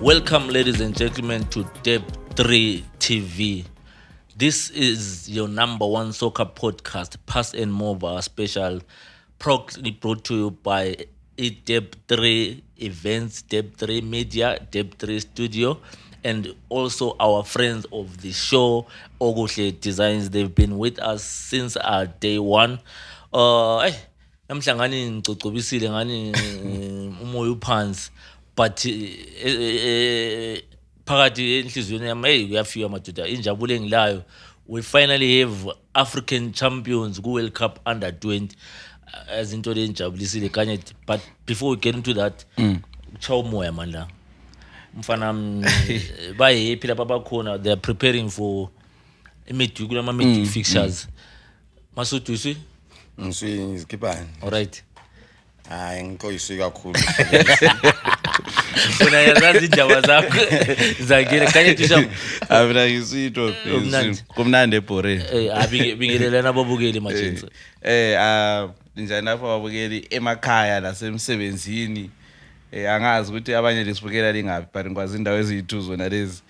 Welcome, ladies and gentlemen, to Deb 3 TV. This is your number one soccer podcast, Pass and Mobile special, proudly brought to you by Deb 3 Events, Deb 3 Media, Deb 3 Studio, and also our friends of the show, Ogoshe Designs. They've been with us since our day one. Namhla ngani ngicocobisile ngani umoya uphansi but phakathi enhliziyweni yami kuyafika madoda injabulo engilayo. We finally have African champions ku World Cup under 20 as into le njabulisile kanye. But before we get into that, chawo moya man la mfana baye happy lapha bakhona. They are preparing for imidweek kulama midweek fixtures. Masudu isi Ngizikipani. all right. Hayi ngikoyiswe kakhulu. Una yazazi indaba zakho zakile kanye tisha Abira ngisito kumnandi eBhoreni. Bingelelana ababukeli majinsi. Njani lapho ababukeli emakhaya nasemsebenzini. Angazi ukuthi abanye lisibukela lingapi but ngikwazi indawo ezithu zona lezi.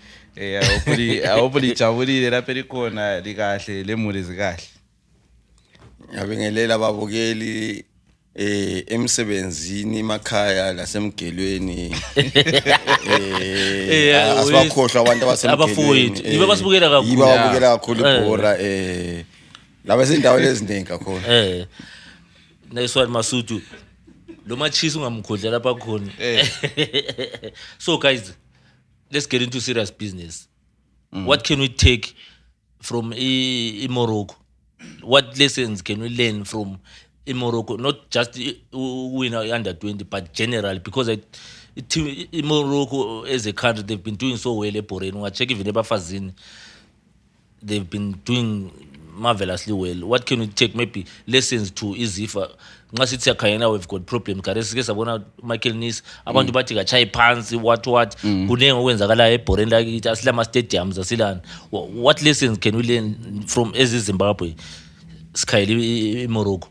Hopefully jabulile lapha likhona likahle lemuli zikahle. Ngiyabingelela ababukeli emsebenzini emakhaya nasemgelweni asibakhohlwa abantu Abafowethu ibe basibukela kakhulu. Yiba babukela kakhulu ibhora laba izindawo eziningi kakhulu. Nice one Masudu. Lo machisi ungamkhodla lapha khona. So guys, let's get into serious business. What can we take from Morocco? What lessons can we learn from Morocco? Not just win under 20, but generally, because Morocco as a country, they've been doing so well. Check even Fazin, they've been doing marvelously well. What can we take? Maybe lessons to Izifa. We've got problems. Karesi Michael Nis, abantu bathi gachai phansi what kunenge okwenzakala eBhoreni lakithi asilama stadiums asilana. What lessons can we learn from Zimbabwe Skyli Morocco?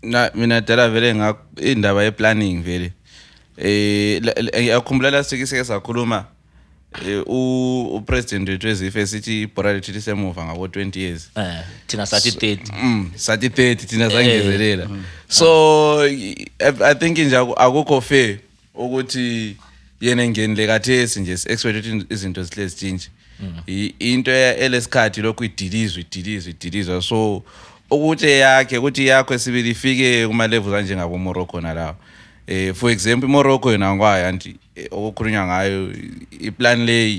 Mina dala vele indaba ye-planning vele. Ngiyakhumbula last week sike sakhuluma upresident wethu ezife sithi ibhora lethu lisemuva ngabo 20 years. Thina sathi 30. Sathi 30 thina sangezelela. So I think nje akukho fair ukuthi yena ngenile kathesi nje expect izinto zihlezi change. Into elesikhathi lokhu idilizwe so ukuthi yakho esibili ifike kuma levels kanje ngabo Morocco nalawo. For example Morocco yona ngwayo anti okukhulunywa ngayo iplan le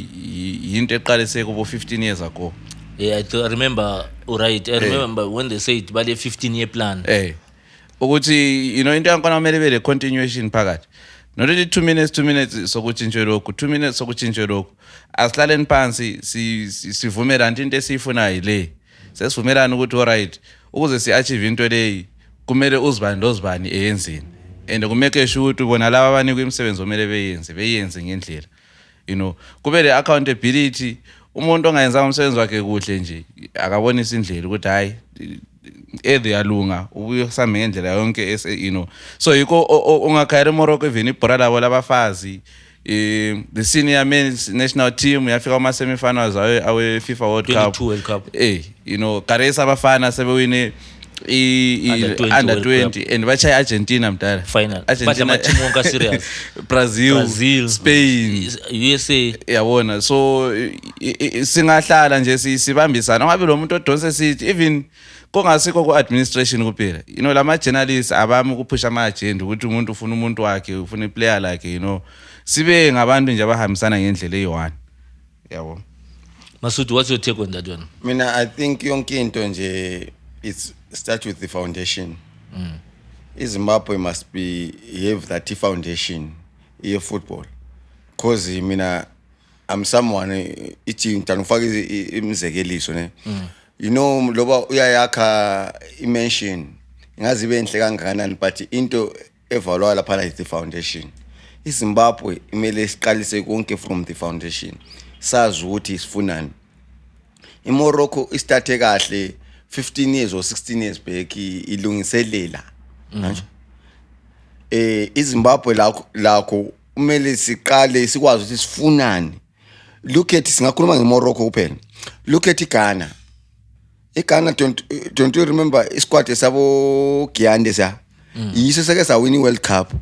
into eqalise kubo 15 years ago. Yeah, I remember right. I remember when they said bale 15-year plan. Ukuthi into yankona kumele bele continuation phakathi. Not only 2 minutes sokutshintshe lokho, 2 minutes sokutshintshe lokho. Asihlaleni phansi sivumelana into esiyifunayo le. Sesivumelana ukuthi alright ukuze siachieve into leyi kumele uzibani eyenzini. And kumeke sure ukuthi bona laba abanikwe imisebenzi omele beyenze ngendlela. Kube accountability. Umuntu ongayenza umsebenzi wakhe kuhle nje akabonisa indlela ukuthi hayi eyalunga ubuyosambe ngendlela yonke so yiko ungakhayela eMorocco even ibhora labo labafazi the senior men's national team yafika kuma semifinals awe FIFA World Cup. Karesa abafana sebewine under 20 and bacha Argentina mdala final. Argentina team wonka serious. Brazil, Spain, USA yabona. So singahlala nje sibambisana ngabe lo muntu odonse sithi even kongasikho ku administration kuphela. Lama journalists abami ukuphusha ama agenda ukuthi umuntu ufuna umuntu wakhe ufuna iplayer like sibe ngabantu nje abahambisana ngendlela eyi1. Yabo. Masudu, what's your take on that one? Mina I think yonke into nje it's start with the foundation. Zimbabwe must have that foundation in football. Because I'm someone ngifaka imizekeliso ne. Loba uyayakha imention ngazi benhle kangakanani but into evalwa lapha is the foundation. Zimbabwe imele siqalise konke from the foundation. Sazi ukuthi isifunani. IMorocco istarte kahle 15 years or 16 years back ilungiselela manje iZimbabwe lakho kumele siqale sikwazi ukuthi sifunani. Look at singakhuluma ngeMorocco kuphela. Look at Ghana. Ghana don't you remember isquad esabo Giande sa? Yiso sake sa win World Cup.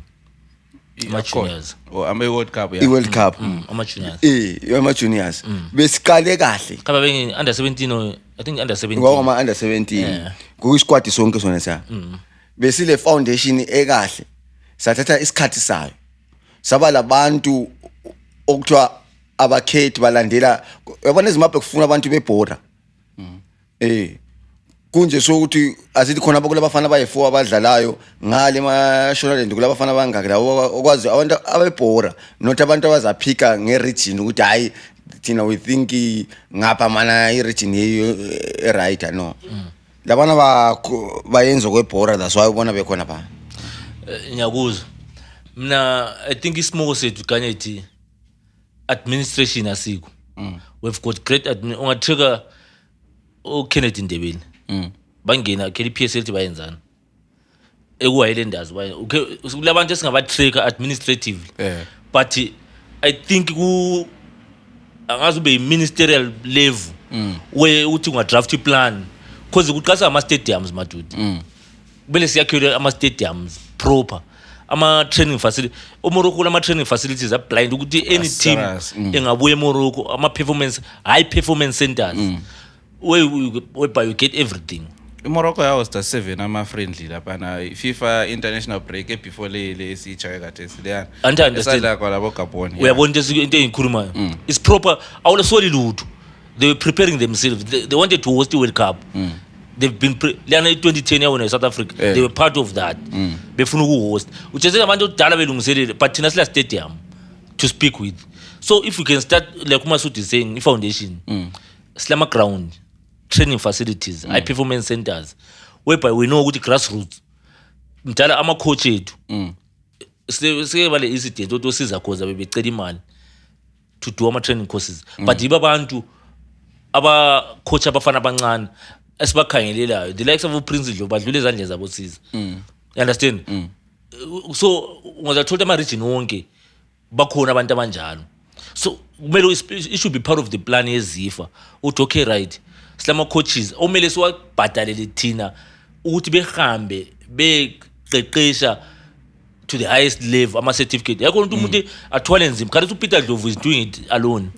Ama-juniors. Oh, ama-World Cup, I World Cup. Ama-juniors. Ama-juniors. Besiqale kahle. Kaba bengi under 17 or I think under 17. Ngoma under 17. Kuyisquad sonke sona sa. Besile foundation ekahle. Sathatha isikhathi sayo. Saba labantu okuthiwa abakhethi balandela yabona izimaphe kufuna abantu bebhoda. Kunje so ukuthi asithi khona abakula bafana abayi4 abadlalayo ngale eMashonaland kulabafana abangaka lawo okwazi abantu abebhora not abantu abazaphika ngeregion ukuthi hayi thina we think ngapha mana iregion yeyo right no. Labana bayenza kwebhora that's why ubona bekhona pha. Ngiyakuzwa. Mina I think isimoko sethu kanye ethi administration asikho. We've got great ungatrigger Kennedy Ndebele. Bangena KPSL lithi bayenzana. Ekuwayelenders baye. Okay, kulabantu esingaba tracker administratively. But I think angazi ube ministerial level where uthi unga draft plan because kuqasa ama stadiums madude. Kubele siyakhiwe ama stadiums proper. Ama training facility eMorocco ama training facilities are blind ukuthi any team engabuye eMorocco ama high performance centers whereby you get everything. Morocco yawo sta 7 ama friendly lapha na FIFA international break before le sijaye kade sileyana. Esala kwa labo Gabon. Uyabona into engikhulumayo. It's proper awula soli lutho. They were preparing themselves. They wanted to host the World Cup. They've been lana 2010 yawona South Africa. They were part of that. Befuna ukuhost. Ucheze abantu odala belungiselele but thina sila stadium to speak with. So if we can start like uMasuti is saying foundation. Slama ground, training facilities, high performance centers whereby we know ukuthi grassroots mdala ama coach ethu. Sike bale incident otosiza khoza bebecela imali to do ama training courses. But yiba abantu aba coach abafana abancane esibakhangelelayo the likes of Prince Dlo badlule ezandleni zabo siza. You understand? So ungazathola ama region wonke bakhona abantu abanjalo. So kumele it should be part of the plan yezifa uthi okay right silama coaches omele siwabhadalele thina ukuthi behambe beqeqesha to the highest level ama certificate yakho umuntu athwale nzima kanti uPeter Dlovu is doing it alone.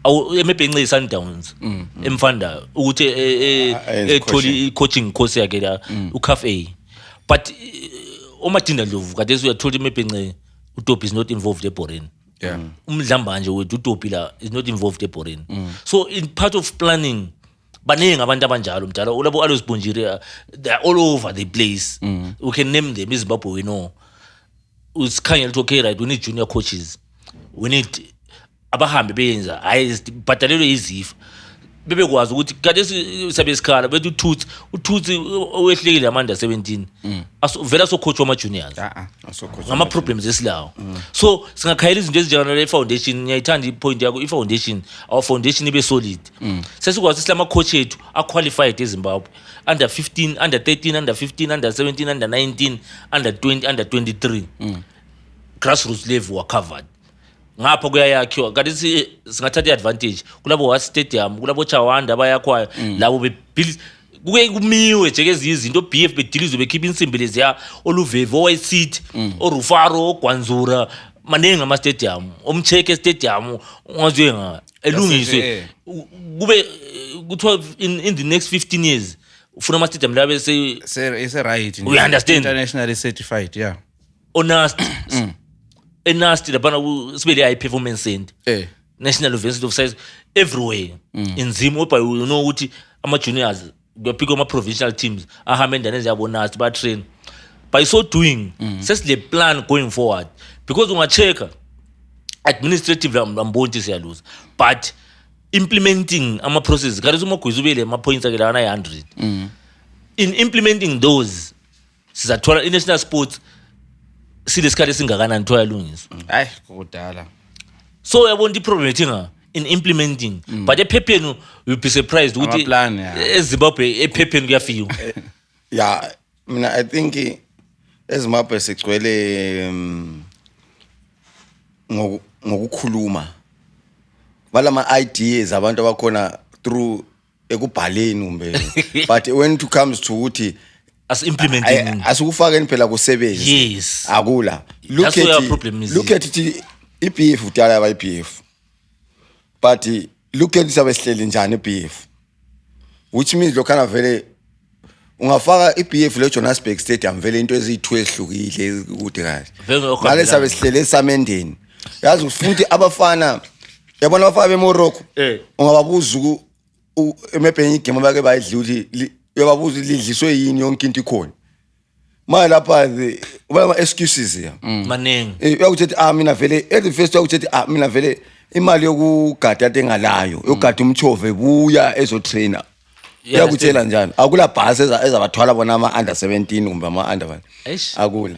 Awu emebhenqe Sundowns emfanda ukuthi etholi coaching course yakhe la uCafe. But uMadinda Dlovu kade uyathola emebhenqe uTopi is not involved eBoren. Umdlamba nje wethu uTopi la is not involved eBoren. So in part of planning baningi abantu abanjalo mdala ulabo Alois Bonjire they are all over the place. We can name them eZimbabwe we know. Usikhangela okay right we need junior coaches. We need abahambe beyenza hayi bhatalelwe izifa bebekwazi ukuthi kade sisabe isikhala bethu uThuthi owehlekile amanda 17 vela so coach wama juniors ngama problems esilawo. So singakhayela izinto ezinjengana le foundation ngiyayithanda ipoint yakho ifoundation our foundation ibe solid. Sesikwazi isilama coach ethu a qualified eZimbabwe under 15 under 13 under 15 under 17 under 19 under 20 under 23 grassroots level were covered. Ngapha kuyayakhiwa kanti singathatha iadvantage kulabo wa stadium kulabo Chawanda bayakwayo labo bebuild kuke kumiwe jekezi izinto BF bedilizo bekhipha insimbi leziya oluvevo oyisit oRufaro ogwanzura manengi ama stadium omcheke stadium ungazwe nga elungiswe kube kuthiwa in the next 15 years ufuna ama stadium labe se right we understand internationally certified honest nasty labana sibele high performance center National University of Science everywhere in Zim by you know ukuthi ama juniors kuyapick ama provincial teams ahamba endaneni yabo nasty ba train by so doing sesile plan going forward because ungacheka administrative ambonti siyalose but implementing ama processes kanti umagwizubele ama points akela na 100 in implementing those sizathola national sports silesikhathi singakanani thoya lungiswa hayi kudala. So yabona iproblem ethinga in implementing but ephepheni you be surprised ukuthi eZimbabwe ephepheni kuyafika. Mina I think eZimbabwe sigcwele ngokukhuluma balama ideas abantu abakhona through ekubhaleni umbe but when it comes to ukuthi as implementing asukufaka phela kusebenze yes akula look at it iPF utala ba iPF but look at isabehleli njani iPF which means lokana vele ungafaka iPF le Johannesburg Stadium vele into ezithu ehlukile ukuthi kahle ngale sabehlele esamendeni yazi ufuthi abafana yabona abafana beMorocco ungababuza emebhenyi igame bake bayidla ukuthi uyababuza lidliswe yini yonke into ikhona manje lapha ubama excuses ya maningi uyakuthi mina vele at the first uyakuthi mina vele imali yokugada engalayo yogada umchove buya ezotrainer uyakutshela njani akula bhasi ezabathwala bona ama under 17 kumbe ama under 1 akula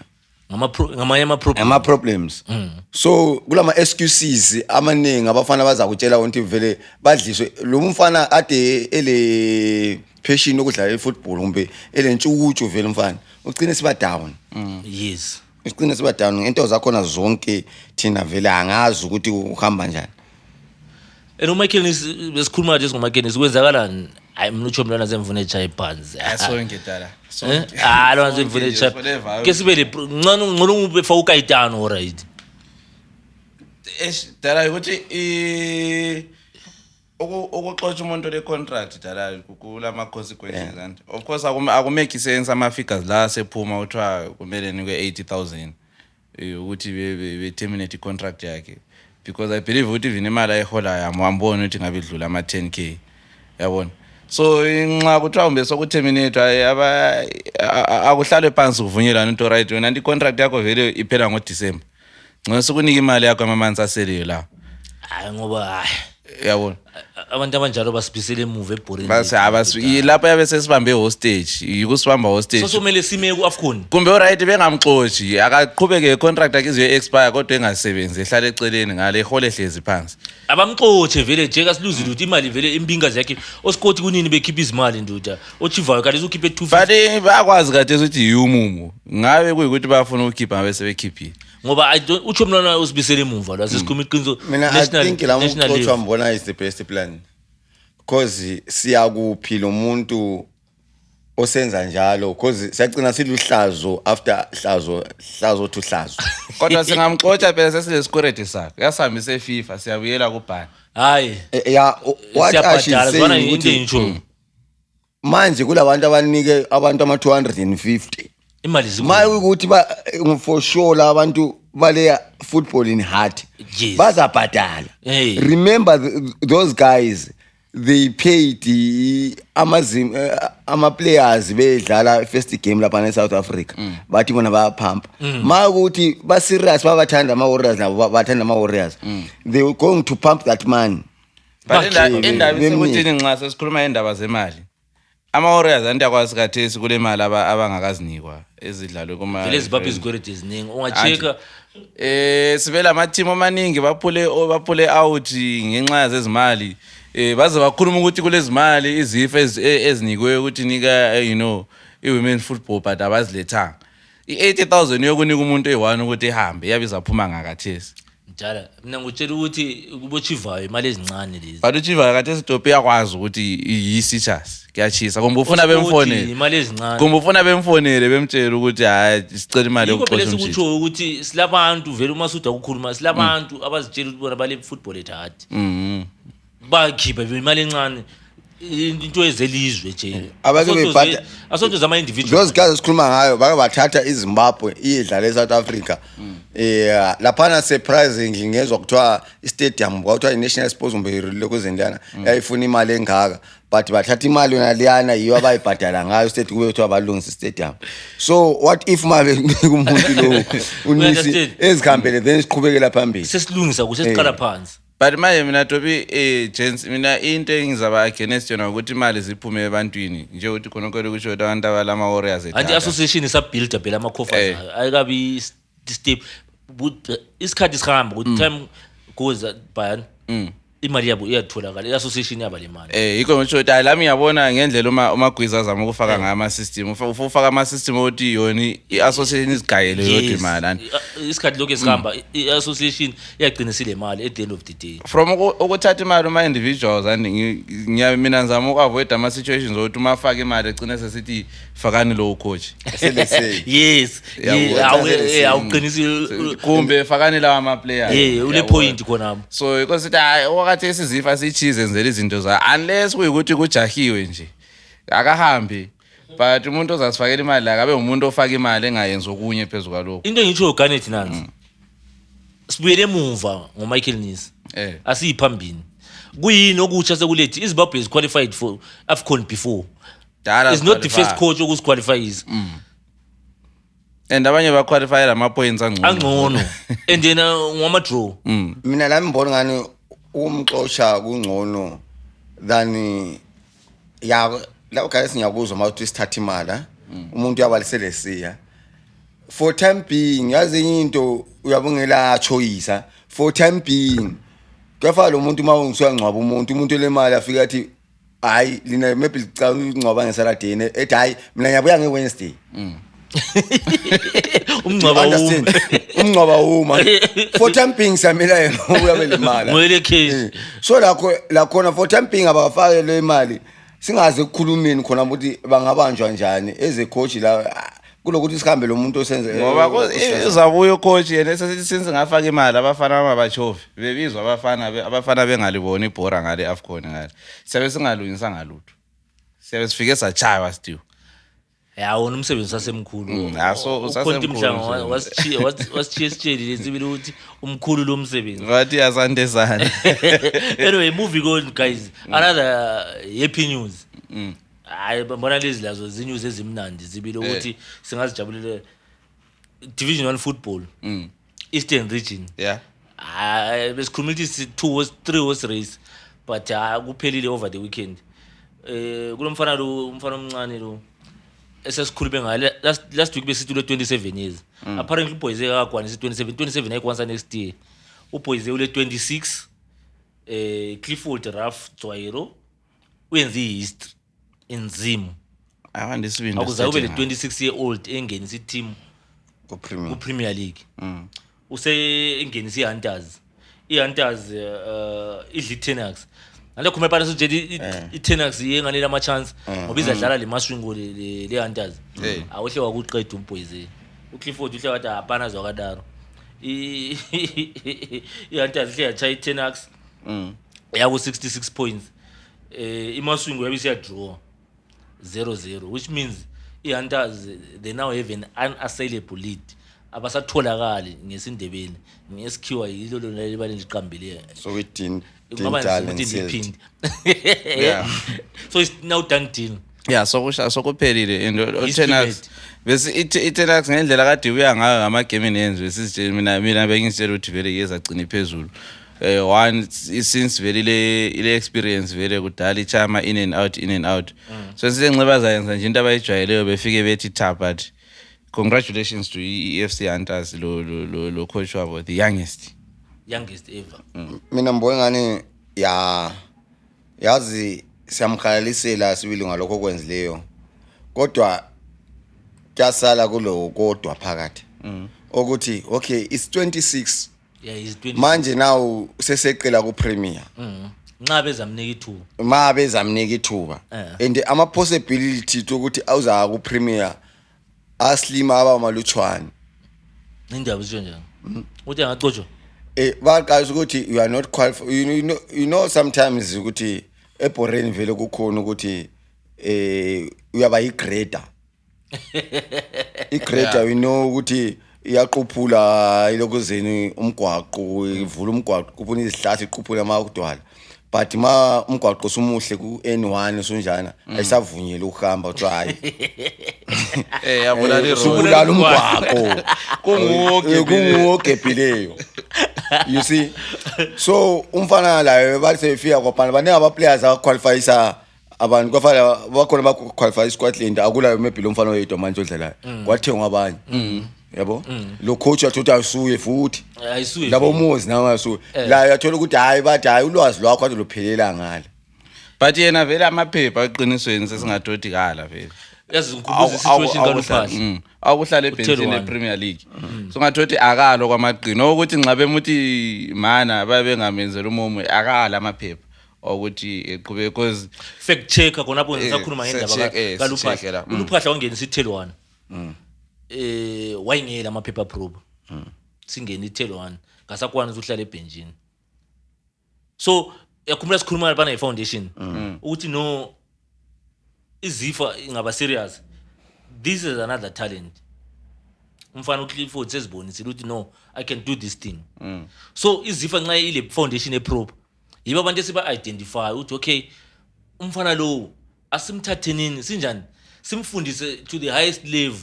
ngama problems so kulama excuses amaningi abafana bazakutshela ukuthi vele badliswe lo mfana ade ele passion okudlala ifootball kumbe elentshukutshu vele mfana ugcine siba down yes ugcine siba down into zakhona zonke thina vele angazi ukuthi uhamba njani enomakhenis besikhuluma nje ngomakhenis kwenzakalani hayi mina utsho mntwana zemvune ejaya ibhanzi asonke dala lo zemvune ejaya ke sibe le ngcono ube fa ukayitano right dala ukuthi ukuxoxa umuntu le contract dala kulama consequences and of course akumake sense ama figures la sephuma uthiwa kumele nikwe 80,000 ukuthi be terminate contract yakhe because I believe ukuthi even imali ayihola yamambona ukuthi ngabe idlula ama 10k yabona so inxa kuthiwa umbe sokuterminate akuhlale phansi kuvunyelana into right wena ndi contract yakho vele iphela ngoDecember ngcono sokunika imali yakho ama-months aseleyo la hayi ngoba hayi yabona abantu abanjalo basibisele emuva eBorini base lapha yabe sesibambe hostage yikusibamba hostage so somele sime kuAfcon kumbe alright bengamxoshi akaqhubeke icontract yakhe izoye expire kodwa engasebenzi ehlala eceleni ngale ihole hlezi phansi abamxotshe vele Jeka siluzile ukuthi imali vele impingazi yakhe osikoti kunini bekhipha izimali nduda ochivayo kanti uzokhipha 250 bale bayakwazi kade ukuthi yumumu ngabe kuyikuthi bafuna ukukhipha ngabe sebekhiphi ngoba I don't utsho mna usibisele emuva la sesikhuluma iqiniso national I think la umuntu mbona is the best plan because siyakuphi lo muntu osenza njalo because siyagcina siluhlazo after hlazo to hlazo kodwa singamxotsha phela sesile security sakhe yasihambise FIFA siyabuyela kubhani hayi ya siyabhadala into intsho manje kulabantu abanike abantu ama 250 imali maye ukuthi for sure la abantu bale football in heart bazabhadala remember those guys they paid ama players bedlala first game lapha eSouth Africa bathi bona bayaphampa maye ukuthi ba serious babathanda ama Warriors nabo bathanda ama Warriors they were going to pump that money but indaba isekuthini nxa sesikhuluma indaba zemali ama-Warriors andiyakwazi kathesi kule mali abangakazinikwa ezidlalwe kuma vele zibapha izigweret eziningi ungacheka sivela ama-team amaningi baphule out ngenxa zezimali baze bakhuluma ukuthi kulezi mali izifa ezinikwe ukuthi nika i-women football but abazilethanga i-80,000 yokunika umuntu eyi-1 ukuthi ehambe yabe izaphuma ngakathesi njalo mina ngutshela ukuthi kubochivayo imali ezincane lezi but uchivayo kathesi Topi yakwazi ukuthi yisitshasi kuyachisa kumbe ufuna bemfonele imali ezincane kumbe ufuna bemfonele bemtshela ukuthi hayi sicela imali yokuxoxa umshini ukuthi ukuthi silabantu vele uma suda ukukhuluma silabantu abazitshela ukuthi bona bale football ethati bakhipha imali encane into ezelizwe nje abake bebhada asonto zama individuals those guys esikhuluma ngayo bake bathatha iZimbabwe iyedlala eSouth Africa laphana surprisingly ngezwe kuthiwa istadium kwathiwa iNational Sports kumbe lokuzendana yayifuna imali engaka but bathatha imali yona liyana yiyo abayibhadala ngayo stadium kube kuthiwa balungisa istadium so what if mabe umuntu lo unisi ezikhambele then siqhubekela phambili sesilungisa kuhle siqala phansi but manje mina Topi gents mina into engizaba against yona ukuthi imali ziphume ebantwini nje ukuthi khona konke kusho ukuthi abantu abalama Warriors anti association isa build up lama coffers ayikabi step isikhathi sihamba ukuthi time goes by imali yabo iyatholakala i-association yaba le mali yikho ngisho ukuthi lami ngiyabona ngendlela uma Gwiza azama ukufaka ngama system ufaka ama system othi yona i-association izigayele yodwa imali isikhathi lokho esihamba i-association iyagcinisile imali at the end of the day from ukuthatha imali uma individuals and mina ngizama ukavoid ama situations ukuthi uma afaka imali egcine sesithi fakani lo coach yes awuqinisi kumbe fakani lawa ama players ule point khona so because wakati esizifa sichize enzela izinto za unless kuyikuthi kujahiwe nje akahambi but umuntu ozasifakela imali la kabe umuntu ofaka imali engayenza okunye phezulu kwalokho into engitsho uGarnet nansi sibuyele emuva ngoMichael Nisi asiyiphambili kuyini okutsha sekulethi iZimbabwe is qualified for AFCON before is not the first coach ukuqualifies and abanye ba qualify ama points angcono and then ngoma draw mina lami ngibona ngani umxoxa kungcono than ya la guys ngiyakuzwa mawuthi sithatha imali umuntu uyabalisele siya for time being yazi into uyabongela choice for time being kafa lo muntu mawungisuya ngcwaba umuntu le mali afika athi hayi lina maybe licala ungcwaba ngesaladeni ethi hayi mina ngiyabuya ngeWednesday umngcwaba uma for temping samela yena uyabe le mali ngwele case so la khona for temping abafake le mali singaze ukukhulumeni khona ukuthi bangabanjwa njani eze coach la kulokuthi sihambe lo muntu osenze ngoba izabuyo coach yena senze ngafaka imali abafana ababachofi bebizwa abafana bengalibona ibhora ngale AFCON ngale siyabe singalungisa ngalutho siyabe sifike sachaywa still wona umsebenzi sasemkhulu so usasemkhulu wasitshiye sitsheli lesibili ukuthi umkhulu lo msebenzi ngathi asante sana anyway moving on guys another happy news hayi bona lezi lazo zinews ezimnandi zibile ukuthi singazijabulela Division 1 football Eastern region besikhuluma ukuthi 3 horse race but kuphelile over the weekend kulomfana omncane lo esesikhulube ngale last week besithi 27 years apparently uBoyze akagwanisa 27 ayikwanisa next year uBoyze ule 26 Clifford Ralph Tswairo uyenze history enzima awandisibindi akuzabe le 26 year old engenisa team ku Premier League use engenisa iHunters idli Tenax ngale khuma phana soje iTenax yenganela ama chance ngoba izadlala le Maswingo le Hunters awuhle wakuqeda uBoyze uClifford uhle wathi apana zwakadaro iHunters ihle yacha iTenax yaku 66 points iMaswingo yabe siya draw 0-0 which means iHunters they now have an unassailable lead abasatholakali ngesindebeni ngesikhiwa yilo lo lebale liqambile so within yeah so it's now done deal so kuphelile and Tenax bese iTenax ngendlela kade uya ngayo ngama game enenzwe sisitshela mina bengitshela ukuthi vele yeza gcina phezulu one since very ile experience vele kudala ichama in and out so sisenxibaza yenza nje into abayijwayeleyo befike bethi tap but congratulations to EFC Hunters lo coach wabo the youngest ever mina mbona ngani yazi siyamkhalisela sibili ngalokho kwenzileyo kodwa kyasala kulo kodwa phakathi ukuthi okay it's 26 is 20 manje now seseqela ku Premier nxa bezamnika ithuba bezamnika ithuba and ama possibility ukuthi awuza ku Premier aslima abamalutshwana indaba isho njani uthi angaqotsho baqala ukuthi you are not qualified you know sometimes ukuthi eboreni vele kukhona ukuthi uyaba igrader igrader you know ukuthi iyaqhuphula ilokuzeni umgwaqo ivula umgwaqo kuphuna izihlathi iqhuphula amakudwala but umgwaqo sumuhle ku N1 sonjana ayisavunyela ukuhamba uthi hayi yabona subulala umgwaqo kungogebhileyo you see so umfana layo bathi sefika kwaphana bane aba players abaqualifyisa abantu kwafanele bakhona baqualify Scotland akulayo maybe lo mfana oyedwa manje odlalayo kwathengwa abanye yabo lo coach wathothi asuye futhi ayisuye labo mozi nawo asuye la yathola ukuthi hayi bathi hayi ulwazi lwakho ade lophelela ngale but yena vele amaphepha eqinisweni sesingadodi kala vele yazi ngikhumbuza situation kaluphahla akuhlala ebhentshini ePremier League so ngathothi akalo kwamaqino ukuthi nxabe muthi mana babe ngamenzela umumo akala amaphepha ukuthi eqhubeke because fact checker khona lapho ngisakhuluma ngendaba kaluphahla uLuphahla wangenisa iTel1 wayengela amaphepha probe singena iTel1 ngasakwana uhlala ebhenjini so yakhumbula sikhuluma lapha na foundation ukuthi no izifa ingaba serious this is another talent umfana uClifford sezibonisa ukuthi no I can do this thing so izifa nxa ile foundation eprobe yiba abantu esiba identify ukuthi okay umfana lo asimthathenini sinjani simfundise to the highest level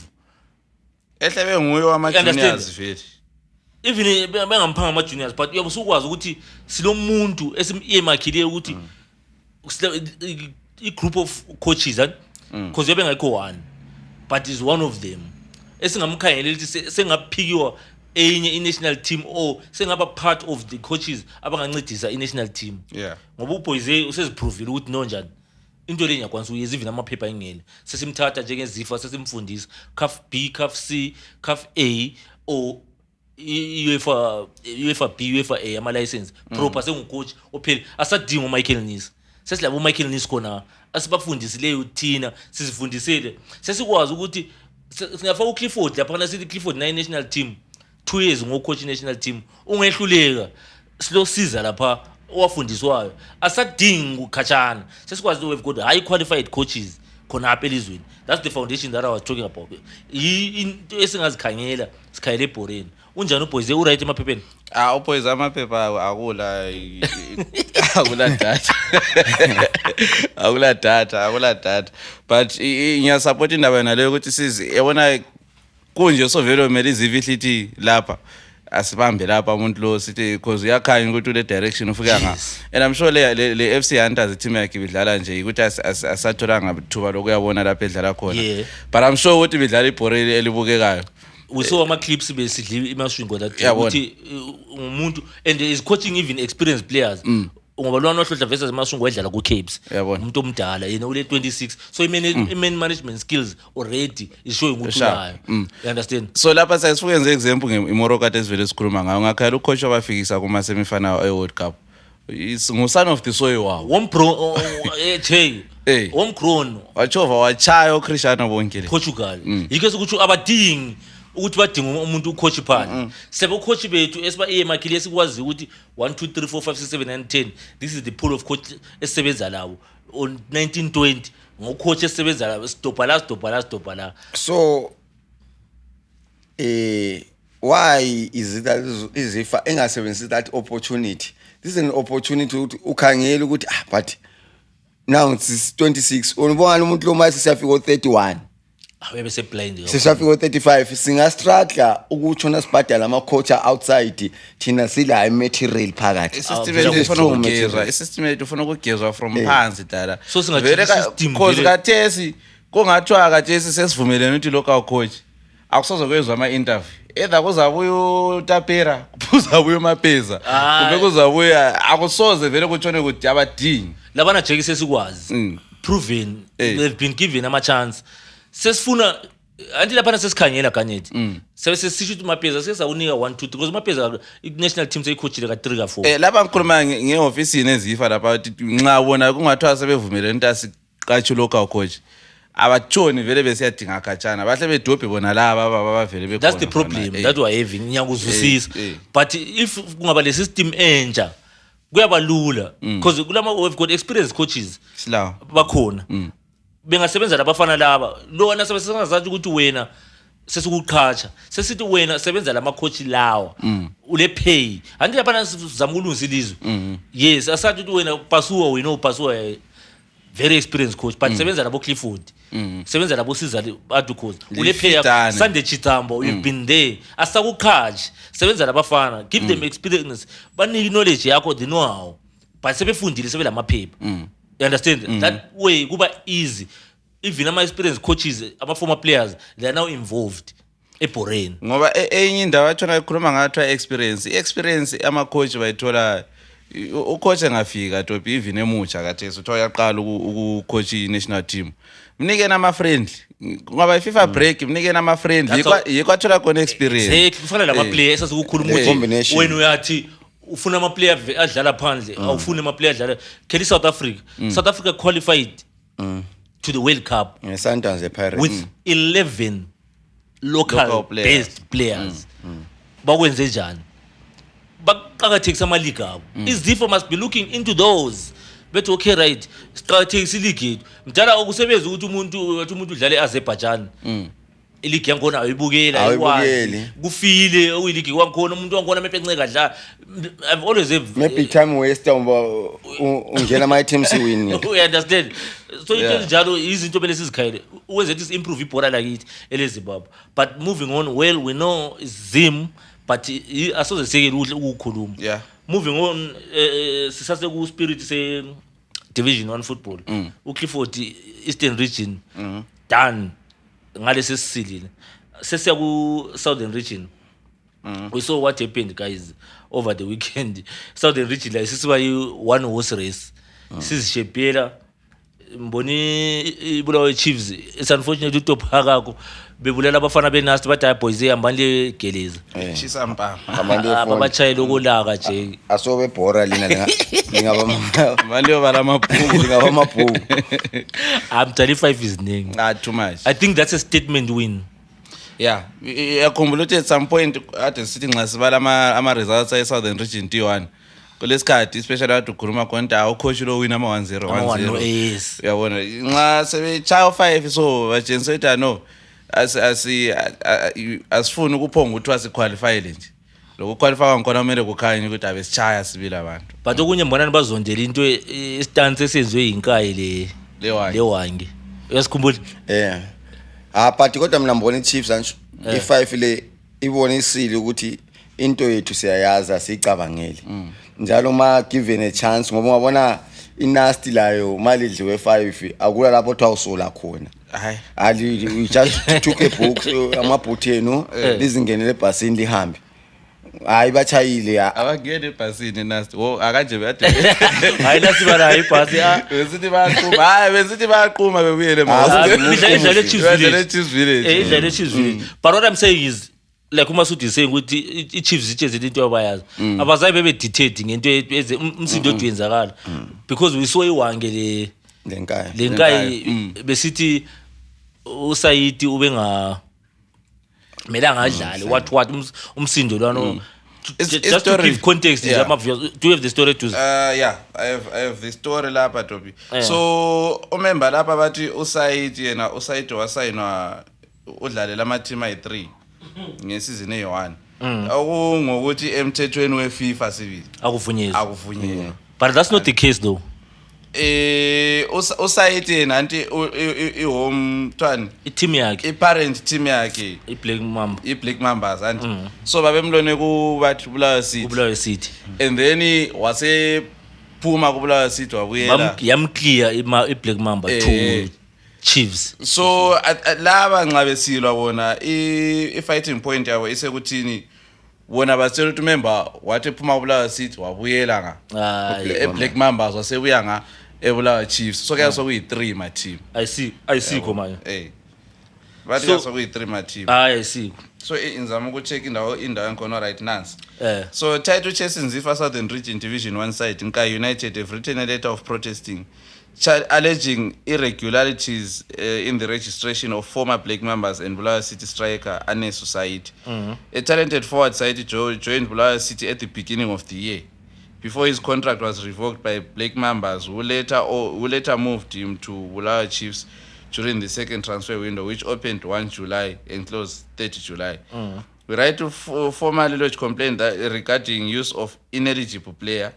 ehlebe nguye wama juniors vele even bengamphanga ama juniors but uyabe usukwazi ukuthi silomuntu esimemakhile ukuthi a group of coaches because yabe ngayikho one but is one of them esingamkhangela ukuthi sengaphikiwa enye national team or sengaba part of the coaches abangancedisa national team ngoba uBoyze useziprovile ukuthi no njani into le nyakwanisa uyeza even amaphepha engele sesimthatha njengezifa sesimfundisa CAF B CAF C CAF A or UEFA B UEFA A ama license proper sengucoach ophela asadinga uMichael Nis sesilabo uMichael Nis khona asibafundisile uthina sizifundisele sesikwazi ukuthi singafaka uClifford lapha kana sithi Clifford national team 2 years ngocoach national team ungehluleka silosiza lapha owafundiswayo asadingi ukhatshana sesikwazi we've got high qualified coaches khona apha elizweni that's the foundation that I was talking about into esingazikhangela sikhayele eBoreni unjani uBoyze uright emaphepheni uBoyze amaphepha akula data but ngiyasupport indaba yona leyo ukuthi sizi yabona kunje so vele umele izivihlithi lapha asibambe lapha umuntu lo sithi because uyakhanya ukuthi ule direction ufika nga and I'm sure le FC Hunters team yakhe bidlala nje ukuthi asathola ngabathuba lokuyabona lapha edlala khona but I'm sure ukuthi bidlala iBoreli elibukekayo we saw ama clips besidli imashwingo that ukuthi umuntu and is coaching even experienced players ngoba lwana ohlohla versus emashwingo edlala ku Capes umuntu omdala yena ule 26 so man management skills already is showing ukuthi unayo you understand so lapha sesifuke nje example ngeMorocco kade sivele sikhuluma ngayo ngakhala ucoach wabafikisa kuma semifinal eWorld Cup is nguson of the soil wow wompro womkrono wachova wachaya uCristiano bonke Portugal yike sokuthi abadingi ukuthi badinga umuntu ucoach phana sebe ucoach bethu esiba emakhile esikwazi ukuthi 1 2 3 4 5 6 7 9 10 this is the pool of coach esebenza lawo on 1920 ngocoach esebenza lawo stoppa la so why is it that izifa engasebenzisi that opportunity this is an opportunity ukuthi ukhangela ukuthi but now it's 26 unibona umuntu lo mase siyafika ku31 awebe se blind sisafika ku35 singa struggle ukutshona sibhadala ama coach outside thina sila material phakathi isystem yethu ufuna ukugezwa from phansi dala so singathi system because kathesi kungathiwa kathesi sesivumelene ukuthi local coach akusozokwezwa ama interview either kuzabuya uTapera kuzabuya uMapeza kumbe kuzabuya akusoze vele kutshone ukuthi abadingi labana jeki sesikwazi proven they've been given ama chance sesifuna anti lapha sesikhangela ganethi sesisho ukuthi uMapeza sesawunika 1 2 3 because uMapeza national team seyicoachile ka 3 ka 4 lapha ngikhuluma ngeoffice nezifa lapha nxa bona kungathiwa sebevumelene into asiqatsho local coach abatshoni vele besiyadinga khatshana bahle bedobhe bona laba abavele bekhona that's the problem that we having ngiyakuzwisisa but if kungaba le system entsha kuyabalula because kulama we've got experienced coaches silawa bakhona bengasebenza labafana laba lona sebesengazathi ukuthi wena sesikuqhatsha sesithi wena sebenza lama coach lawa ule pay anti lapha sizama ukulungisa ilizwe yes asathi ukuthi wena Pasuwa we know Pasuwa very experienced coach but sebenza labo Clifford sebenza labo Sizali Adukosi ule pay Sunday Chitambo you've been there asakuqhatsha sebenza labafana give them experience banike knowledge yakho they know how but sebefundile sebe lamaphepha you understand that way kuba easy even ama experienced coaches ama former players they are now involved eBorain. ngoba enye indawo athona ikhuluma ngathiwa experience ama-coach bayithola ucoach engafika topi even emutsha kathesi uthiwa uyaqala ukucoach i-national team mnikeni ama-friendly ngoba i-FIFA break mnikeni ama-friendly yikho athola khona experience Kufana lama-player esasikukhuluma ukuthi wena uyathi ufuna ama-player adlala phandle awufuni ama-player adlala kheli South Africa qualified to the World Cup Sundowns Pirates with 11 local based players bakwenze njani baqakathekisa ama-league abo izifo must be looking into those bethi okay right siqakathekisa ileague yethu mdala ukusebenza ukuthi umuntu udlale e-Azerbaijan ileague yakhona ayibukeli kufile oyileague wakhona umuntu wakhona mepenceka dla I've always maybe time waster ungena my team siwin you understand so into njalo izinto bele sizikhayile uwenze ukuthi improve ibhola lakithi eleZimbabwe but moving on well we know Zim but asoze sekele ukukhuluma moving on sisase ku spirit se Division 1 football uClifford Eastern Region done ngalesi sisilile sesiya ku Southern Region we saw what happened guys over the weekend Southern Region la sisiba one horse race sizishepela mboni ibulawa Chiefs it's unfortunate utop hakako bebulela abafana beNasti bathi boys ehambani geleza shisa mpama abachayela ukolaka nje asobe bhora lina lingaba manje bala amabhuku lingaba amabhuku I'm 35 is ningi too much I think that's a statement win yakhumbula ukuthi at some point ade sithi nxa sibala ama results e Southern Region T1 kulesikhathi especially ade ukhuluma khona ucoach lo win ama 1-0 yes uyabona nxa sebechaya 5 so bajensetha no asifuni ukuphonga ukuthi wasiqualify nje lokho qualify ngkhona kumele kukhanye ukuthi abe sichaya sibila abantu but okunye mbonani bazondela into istance esenzwe inkayi lewangi uyasikhumbula but kodwa mina ngibona iChiefs anjho i5 le ibonisile ukuthi into yethu siyayaza sicabangele njalo ma given a chance ngoba ungabona iNasti layo mali idliwe 5 akula lapho thawusola khona ali we just took a book amabhuthenu lizingenele ebhasini lihambe hayi bachayile abangene ebhasini Nasti akanje bade hayi nasibala ibhasi besithi bayaqhuma bebuyele idlale Chiefs Village but what I'm saying is like uMasudi saying ukuthi iChiefs itshezile into abayazi abazayi bebe dictate ngento umsindo odwenzakala because we saw iwange lenkayi besithi uSayiti ubenga melanga adlale what umsindo lwana just to give context do you have the story to I have the story lapha Tobi so umember lapha bathi uSayiti yena uSayiti wasayinwa udlalela ama team ayi3 ngesizini e1 ngokuthi emthethweni weFIFA sibili akuvunyezwa but that's not the case though uSayiti nanti ihome twani i-team yakhe i-parent team yakhe i-Black Mambas anti so babemlone kubathi Bulawayo City and then wasephuma kuBulawayo City wabuyela yamclear i-Black Mamba to Chiefs so laba nxabesilwa bona i-fighting point yabo isekuthini wona basela ukuthi member wathi ephuma kuBulawayo City wabuyela Black Mambas wasebuya eBulawayo Chiefs so kuya sokuyi3 ma team I see khona bathi sokuyi3 ma team I see so inzama ukucheck indawo yakhona right nansi so Title Chasing Zifa Southern Region Division 1 side Nkai United have written a letter of protesting alleging irregularities in the registration of former Black Mambas and Bulawayo City striker Ane Society. A talented forward side joined Bulawayo City at the beginning of the year before his contract was revoked by Black Mambas who later moved him to Bulawayo Chiefs during the second transfer window which opened 1 July and closed 30 July. We write to formally lodge complaint regarding use of ineligible player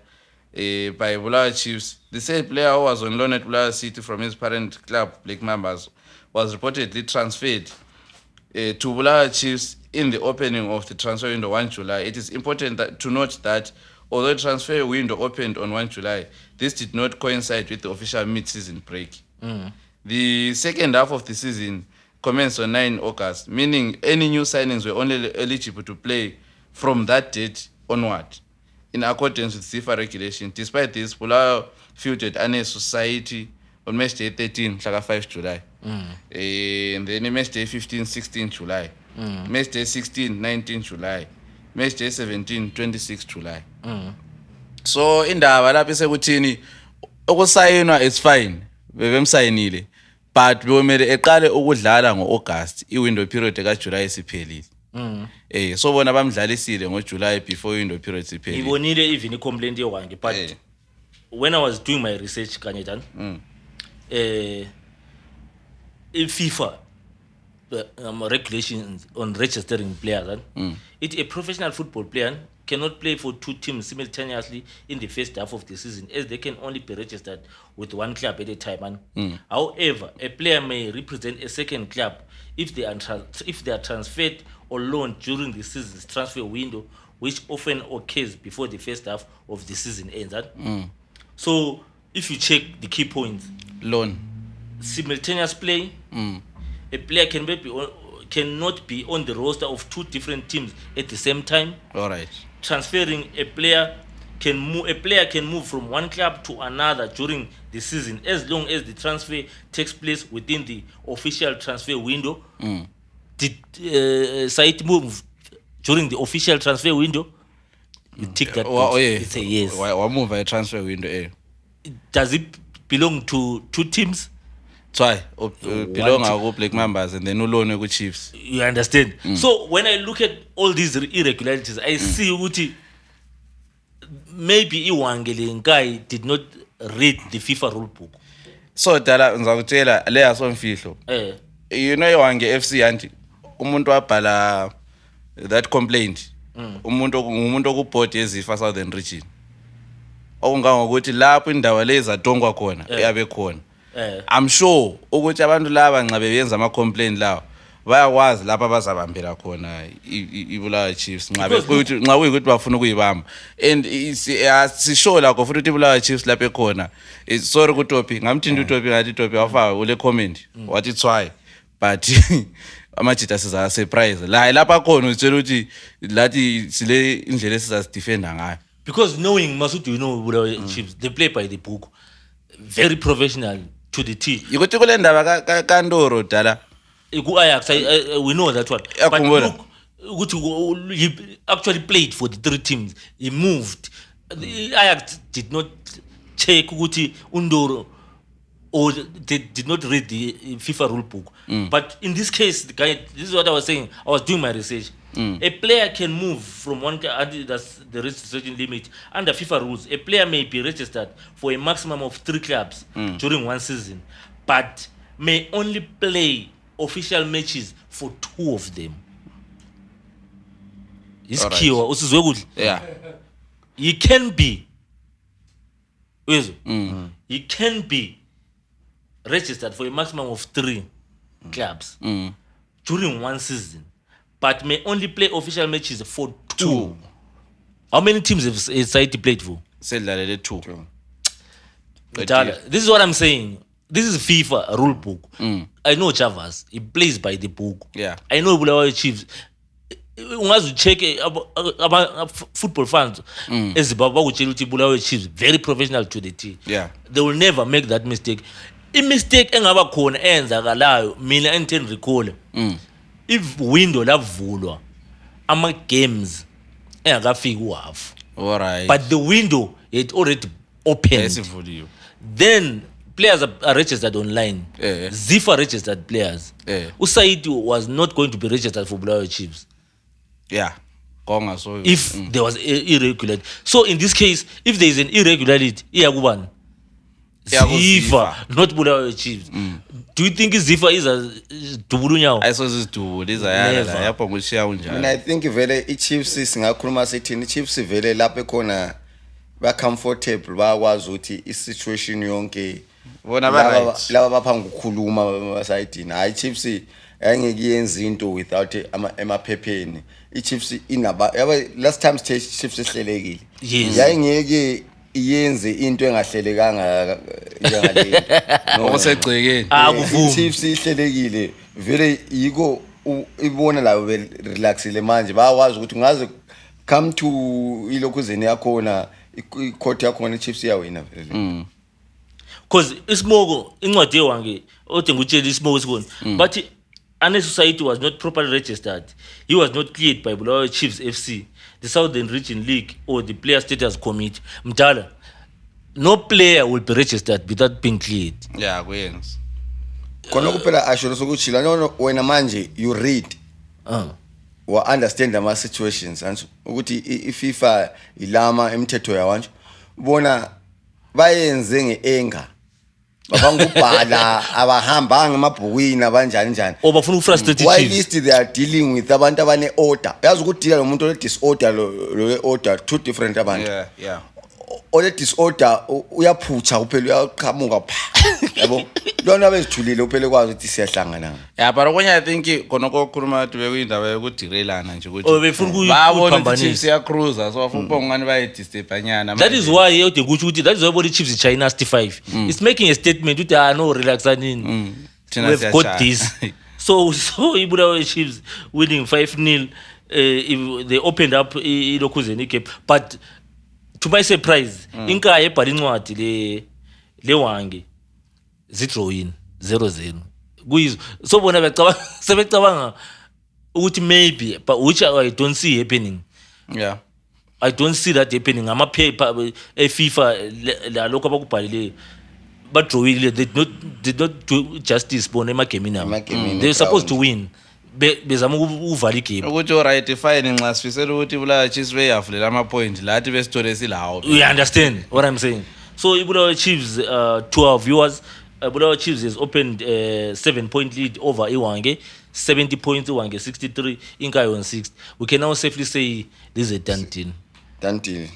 by Bulawayo Chiefs. The said player who was on loan at Bulawayo City from his parent club, Black Mambas, was reportedly transferred to Bulawayo Chiefs in the opening of the transfer window 1 July. It is important to note that although the transfer window opened on 1 July, this did not coincide with the official mid-season break. The second half of the season commenced on 9 August, meaning any new signings were only eligible to play from that date onward, in accordance with FIFA regulation. Despite this, Bulawayo fielded Ane Society on match day 13, 5 July. And then match day 15, 16 July. Match day 16, 19 July. Match day 17, 26 July. So indaba lapho sekuthini ukusayinwa is fine. Bebemsayinile. But bomele eqale ukudlala ngoAugust, iwindow period kaJuly isiphelile. So bona bamdlalisile ngoJuly before window period isiphelile. Ibonile even icomplaint yewange, but when I was doing my research kanyetan, in FIFA regulations on registering players, a professional football player cannot play for two teams simultaneously in the first half of the season, as they can only be registered with one club at a time. However, a player may represent a second club if they are transferred or loaned during the season's transfer window, which often occurs before the first half of the season ends. So, if you check the key points, Loan. Simultaneous play, a player cannot be on the roster of two different teams at the same time. All right. Transferring a player can move from one club to another during the season as long as the transfer takes place within the official transfer window. Did site move during the official transfer window? You tick that box. It's a yes. Why move a transfer window? Does it belong to two teams? Try belong our Black Mambas and then loan with Chiefs. You understand? So when I look at all these irregularities, I see Uti maybe Iwangele guy did not read the FIFA rule book. So dala ngizakutshela leya somfihlo. You know Iwange FC anti umuntu wabhala that complaint. Umuntu okuboard yezifa Southern Region. Okungangokuthi lapho indawo leza dongwa khona yabe khona. I'm sure ukuthi abantu laba nxa beyenza ama complaint lawo bayakwazi lapha bazabambela khona iBulawayo Chiefs nxa kuyikuthi bafuna ukuyibamba, and sisho la ko futhi iBulawayo Chiefs lapha ekhona. Sorry ku topic ngamthinda uTopic ngathi topic afaka ule comment what it's why, but amajita siza surprise la lapha khona utshela ukuthi lathi sile indlela esizadefenda ngayo, because knowing Masudu, you know Bulawayo Chiefs, they play by the book, very professional to the T. Ikuthi kule ndaba kaNdoro dala Ajax, we know that one. But look, he actually played for the three teams. He moved. The Ajax did not check Uguti Undoro, or they did not read the FIFA rule book. But in this case, the guy, this is what I was saying. I was doing my research. A player can move from one, that's the registration limit. Under FIFA rules, a player may be registered for a maximum of 3 clubs during one season, but may only play official matches for 2 of them. It's key. Yeah. He can be registered for a maximum of 3 clubs during one season, but may only play official matches for 2. How many teams have Saiti played for? Said 2. This is what I'm saying. This is FIFA rule book. I know Chavas, he plays by the book. Yeah. I know Bulawayo Chiefs. Ungazi check football fans as Bulawayo Chiefs, very professional to the T. Yeah. They will never make that mistake. A mistake engaba khona enzakalayo mina engithen recall. If window lavulwa ama games engakafiki uhalf. All right. But the window had already opened. Then players are registered online. Zifa registered players. Usaidi was not going to be registered for Bulawayo Chiefs. Yeah. If there was irregularity. So in this case, if there is an irregularity, Zifa, not Bulawayo Chiefs. Do you think Zifa is a Dubulunyao? I saw this Dubu. This is and I think very Chiefs singakhuluma sithi Chiefs vele lapha khona ba comfortable bakwazi ukuthi isituation yonke bona ba right laba baphambi ukukhuluma basayidini. Hayi Chiefs ayengeke yenze into without emaphepheni. iChiefs inaba last time Chiefs ehlelekile. Yayengeke iyenze into engahlelekanga njengale. Okusegcekeni. Akuvumi. Chiefs ihlelekile vele yiko ibona la relaxile manje bayawazi ukuthi ngaze come to ilokhuzeni yakhona i-court yakhona i-Chiefs yawina vele. Because Ismogo incwadi yewange othi ngutshela Ismogo sikona but Ane Society was not properly registered. He was not cleared by Bulawayo Chiefs FC, the Southern Region League or the Player Status Committee. Mtala, no player will be registered without being cleared. Yeah, kuyenza. Khona kuphela asho sokuthi no wena manje you read wa understand ama situations anso ukuthi iFIFA ilama emithetho yawanjo bona bayenze ngeenga babangubhala abahamba ngemabhukwini abanjani njani Bafuna ukufrustrate why Chiefs. list they are dealing with abantu abane order yazi ukuthi deal nomuntu ole disorder lo order two different abantu Yeah. ole disorder uyaphutsha kuphela uyaqhamuka pha yabo lona bezithulile uphele kwazi ukuthi siyahlangana. Yeah, but when I think khona kokhuluma ukuthi bekuyindaba yokudirelana nje ukuthi Befuna babona ukuphambanisa. Chiefs ya cruiser so bafuna ngani bayidistebanyana. That is why you ukuthi that is why body Chiefs China 5. It's making a statement ukuthi no relax anin. We've got this. So Bulawayo Chiefs winning 5-0 if they opened up ilokhuzeni gap but to my surprise inkaya ebhala incwadi le wange zidrawing 0-0 kuyizo so bona sebecabanga ukuthi maybe but which I don't see happening. Yeah. I don't see that happening. Ama paper FIFA la lokho abakubhalile badrawile did not do justice bona emagamini abo. They're supposed to win. Bezama uvala igame. Ukuthi alright fine nxa sifisela ukuthi Bulawayo Chiefs beyavulela ama point lathi besitore silawo. You understand what I'm saying? So Bulawayo Chiefs to our viewers Bulawayo Chiefs has opened 7-point lead over Iwange, 70 points Iwange 63, Inkayo on 6th. We can now safely say this is a done deal. Done deal.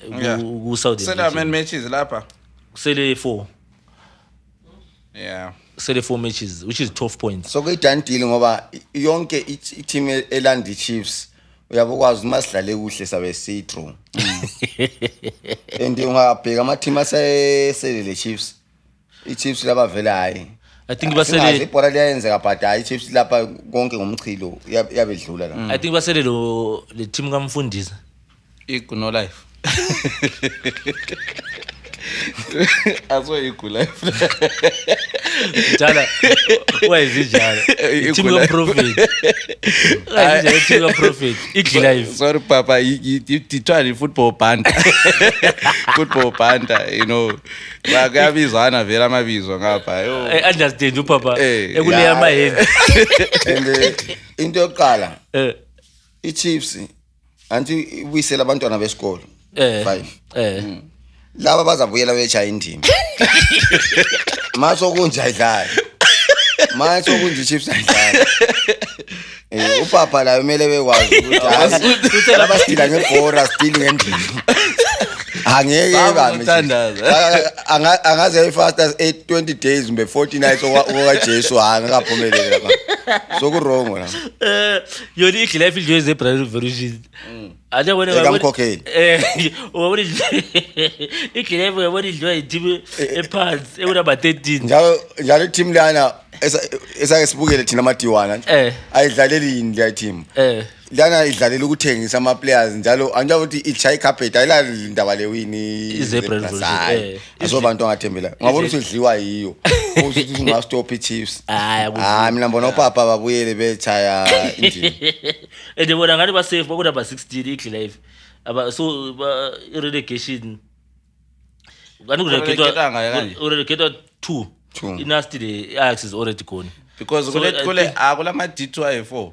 Yeah. Southern Sela man matches lapha. Sele 4. Yeah. Sele 4 matches which is 12 points. So ke done deal ngoba yonke i-team elandi Chiefs uyabokwazi masidlale kuhle sabe si-draw. And ungabheka ama team asele Chiefs. I-Chiefs laba vele hayi. I think basele ibhola liyenzeka but hayi i-Chiefs lapha konke ngomchilo yabedlula la. I think basele le team kaMfundisi. Iguno life. Aso Igu life. Jala. Why is it Jala? Team of Prophet. Why is it team of Prophet? Igu life. Sorry papa, you try football band. Football band, you know. Bakuyabizwana vela amabizwa ngapha. Yo. I understand you papa. Ekuleya my head. And into yokuqala i-Chiefs anti uyisela abantwana besikolo 5 laba bazabuyela bechaya indima maso kunja idlala maso kunja i-Chiefs ayidlala upapa la kumele bekwazi ukuthi abastila ngebhora stili ngendima angeke angaze ayifast as 20 days mbe 40 nights okaJesu angakaphumelele lapha so kurongo la yoni iklife idlo zebra revolution ade wena ngamkhokheli wabona iklife wabona idlo idime ephansi ekunamba 13 njalo team lana esake sibukele thina amadiwana ayidlaleli yini le team lana idlalela ukuthengisa ama players njalo anja ukuthi ichai carpet ayilali indaba le wini izebra revolution asobantu angathembela ngabona ukuthi udliwa yiyo ukuthi unga stop i-Chiefs mina mbona upapa babuyele bechaya indima edebona ngani ba safe bakunamba 16 iklife aba so relegation ngani relegation 2 inasti the Ajax is already gone because kule akulama D2 ay4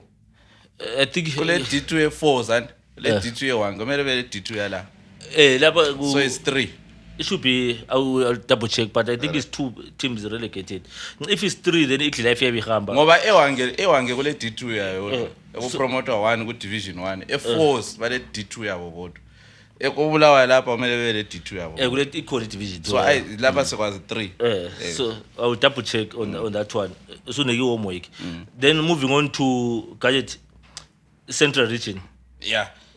I think kule D2 4 zan le D2 1 kumele vele D2 yala lapha so it's 3 it should be I'll double check but I think it's 2 teams relegated if it's 3 then iklife yabihamba ngoba ewange kule D2 yayo promoter 1 ku division 1 e4 bale D2 yabo bodwa ekubulawa lapha kumele vele D2 yabo kule equal division so lapha sekwazi 3 so I will double check on that one so neki homework then moving on to Gadget Central Region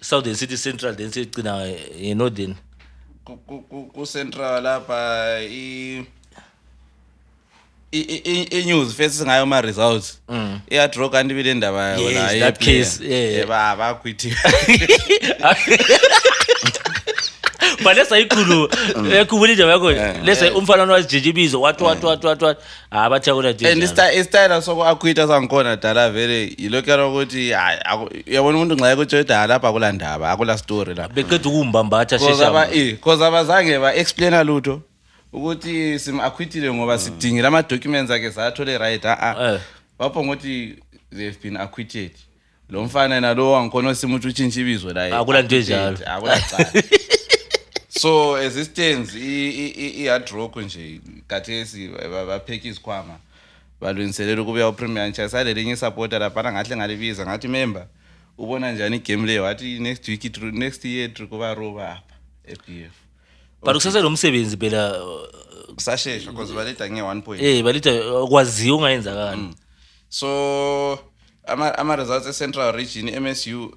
Southern City Central then sigcina Northern ku Central lapha i-news first singayo ama-results iya-draw kanti bile ndaba yayo Yes, la that case, yeah. bakwithiwe but let's say ikhulu ekubula indaba yakho let's say umfana wazijijibizo wathi abathakula nje and isitayela soku-akhwitha sangikhona dala vele yilokuyana ukuthi uyabona umuntu nxa ekuthi lapha akula ndaba akula story lapha beqeda ukumbambatha shesha because abazange ba-explaina lutho ukuthi sim-akhwithile ngoba sidingile ama-documents akhe sathole right bapho ngokuthi they've been acquitted lo mfana nalo wangikhona osima ukuthi utshintshe ibizo la akula nto enjalo akulacala so as it stands i-hard rock nje kathesi baphekha izikhwama balungiselela ukubuya uPremier nje salelinye isupporter laphana ngahle ngalibiza ngathi member ubona njani igame leyo wathi next year kuba roba apha ePF but kusase lo msebenzi phela kusashesha because balida nge1 point balida kwaziyo ungayenzakala so ama results eCentral Region MSU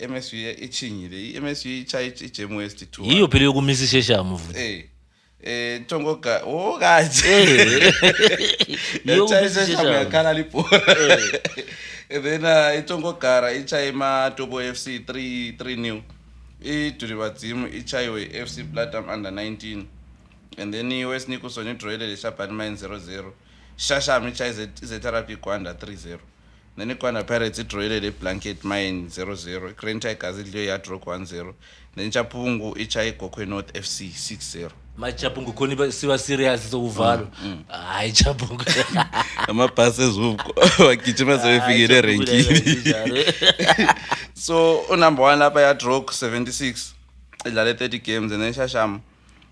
MSU ichingile iMSU ichayi iGem West 2 yiyo phela yokumisa isheshamo Tongoka kathi ichayi isheshamo yakhala libhola and then iTongogara ichayi Matobo FC 3-0 iDulibadzimu ichayiwe FC Platinum under 19 and then iWest Nicholson idrawile leShabani Mines 0-0 Shasham ichayi zeTherapy Gwanda 3-0 then iGwanda Pirates idrawile leBlanket Mine 0-0 Green Tigers idliwe yadraw 1-0 then Chapungu ichayi Gokwe North FC 6-0 machapungu khona siba serious sokuvalwa hayi chapungu amabhasi ezuko wagijima sebefikile erankini so number 1 lapha ya draw 76 idlale 30 games and then Shasham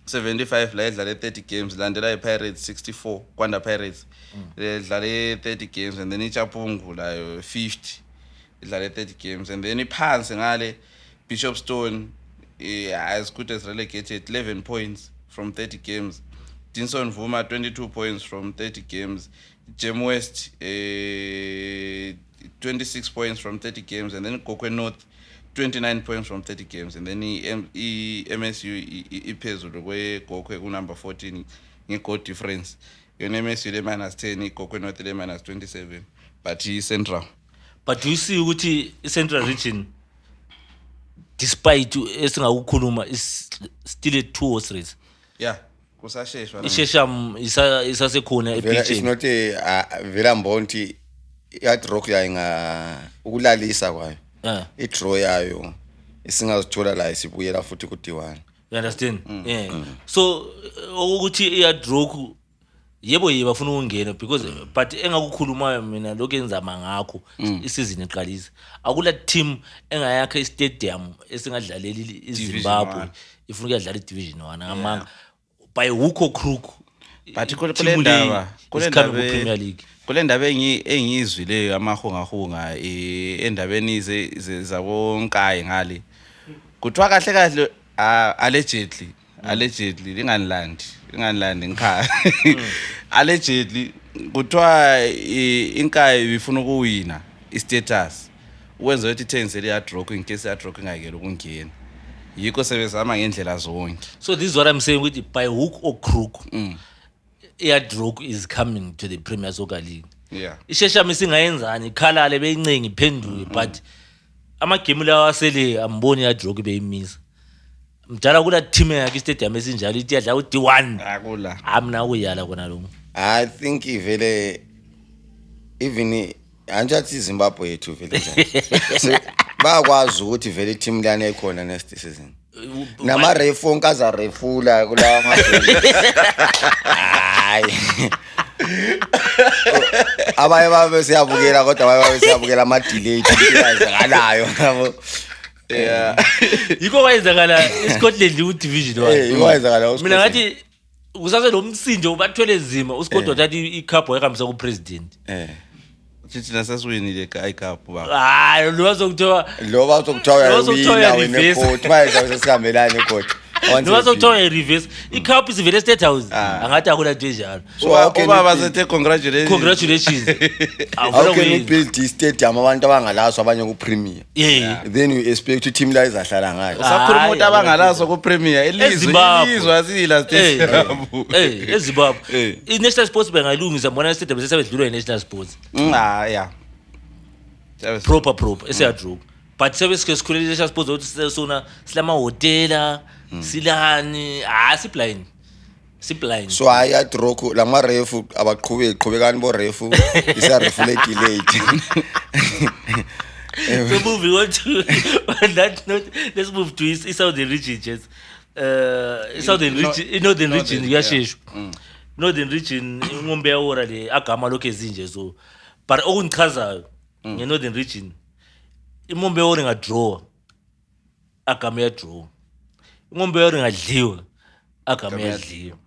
75 la idlale 30 games landela iPirates 64 Gwanda Pirates idlale 30 games and then iChapungu layo 50 idlale 30 games and then iphansi ngale Bishop Stone as good as relegated 11 points from 30 games Dinson Vuma 22 points from 30 games Gem West 26 points from 30 games and then Gokwe North 29 points from 30 games and then MSU iphezulu kwe Gokwe ku number 14 nge-goal difference yona MSU le -10 Gokwe North le -27 but Central but do you see ukuthi iCentral Region despite esingakukhuluma is still a 2-3 yeah kusasheshwa ishesham isasekhona it's not vela mbonti idraw yayo ukulalisa kwayo idraw yayo isingazithola la isibuyela futhi ku-D1 you understand so ukuthi iyadraw yebo bafuna ukungena because but engakukhulumayo mina lokho enzama ngakho isizini eqalisa akula team engayakha istadium esingadlaleli iZimbabwe ifuna ukudlala iDivision 1 ngamanga by hook crook but kule ndaba engiyizwileyo amahungahunga endabeni zabonkayi ngale kuthiwa kahle allegedly linganilandi ngikhaya allegedly kuthiwa inkayi bifuna ukuwina istatus ukwenza ukuthi ithengisele yadraw in case yadraw ingayekela ukungena yikho sebezama ngendlela zonke so this is what I'm saying ukuthi by hook or crook iyadraw is coming to the Premier Soccer League isheshama isingayenzani ikhalale beyincengi iphendule but amagame lawa asele amboni iyadraw beyimisa mdala kula team yakhe istadium esinjalo ithi yadla u-D1 akula amna kuyala kona lo I think ivele even anjathi Zimbabwe yethu vele njalo bakwazi ukuthi vele team lana ekhona next season nama refu onkaza refula kula amagame hayi abaye babe siyabukela kodwa abaye siyabukela ama delay ayizakalayo yabo yiko wayenzakala eScotland uDivision 1 mina ngathi kusase lo msindo bathwele zima uScott wathatha icup wayihambisa kupresident Chithi nasasiwinile iCup baba hayi lo bazokuthiwa uyawina coach bayiza sesihambelana coach noma sokuthiwa i-reverse i-cup isivele State House angathi akula nto enjalo. Ubaba sethe Congratulations. How can you build i-stadium abantu abangalaso abanye ku-premier? Yeah. Then you expect team la izahlala ngayo. Usakhuluma ukuthi abangalaso ku-premier ilizwe asila stadium. eZimbabwe i-National Sports bengayilungisa mbona i-stadium sesebedlulwa i-National Sports. Yeah. Proper esiyadrop. But sebesike sikhulele i-National Sports ukuthi sona silamahotela silani siblind. So I at Roku lama refu abaqhubekani bo refu isa refu delayed. So moving on to on that note, let's move to Southern region, just Northern region yasheshu. Northern region ingombe yahora le agama lokho ezinje so. But okungichazayo nge-Northern region ingombe yahora ngadraw agama ya draw. Ingombe yahora ngadliwa agama yadliwa.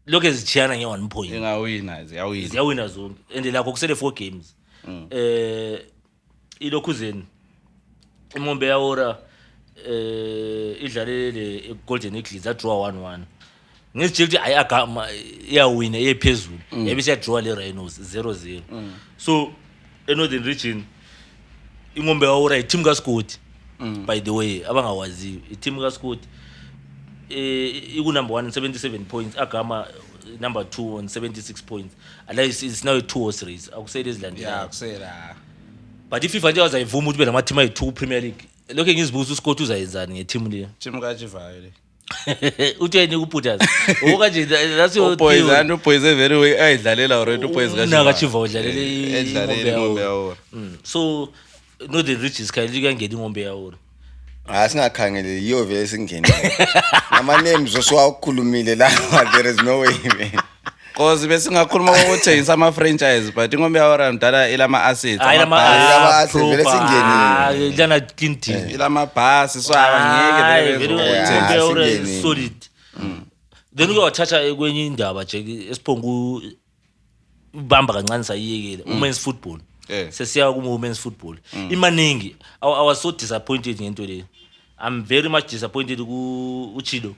Lokho ezichiyana nge-1 point. Ziyawina zonke. And lakho kusele 4 games. Ilokhuzeni imombe yahora idlalele Golden Eagles draw 1-1. Ngizitshela ukuthi ayagama iyawina ephezulu. Ebese ya draw le Rhinos 0-0. So eNorthern region imombe yahora i-team kaScott. By the way abangawaziyo i-team kaScott iku number 1 77 points agama number 2 on 76 points. It's now a 2 horse race. Akusele ezilandelayo. Yeah, akusela. But if FIFA uzayivuma ukuthi bela team ayi2 Premier League. Lokho ngizibuza uScott uzayenzani ngeteam le. Team kaJivayo le. Uthi yena ukuphuthas. Okanje that's your boys very way ayidlalela already boys kaJivayo. Nakachiva udlalela ingombe yahora. So no the riches khayili kangena ingombe yahora. Singakhangele yiyo vele singene. Ama names oswakhulumile la there is no way man. Cause besingakhuluma ngokuthengisa ama franchise but ingombe yahora mdala ilama assets vele singene. Idlana clean team. Ilama bus so abangeke vele solid. Then uke wathatha kwenye indaba nje esiphongu ubamba kancane sayiyekela women's football. Sesiya ku women's football. Imaningi I was so disappointed ngento le. I'm very much disappointed ku Chido.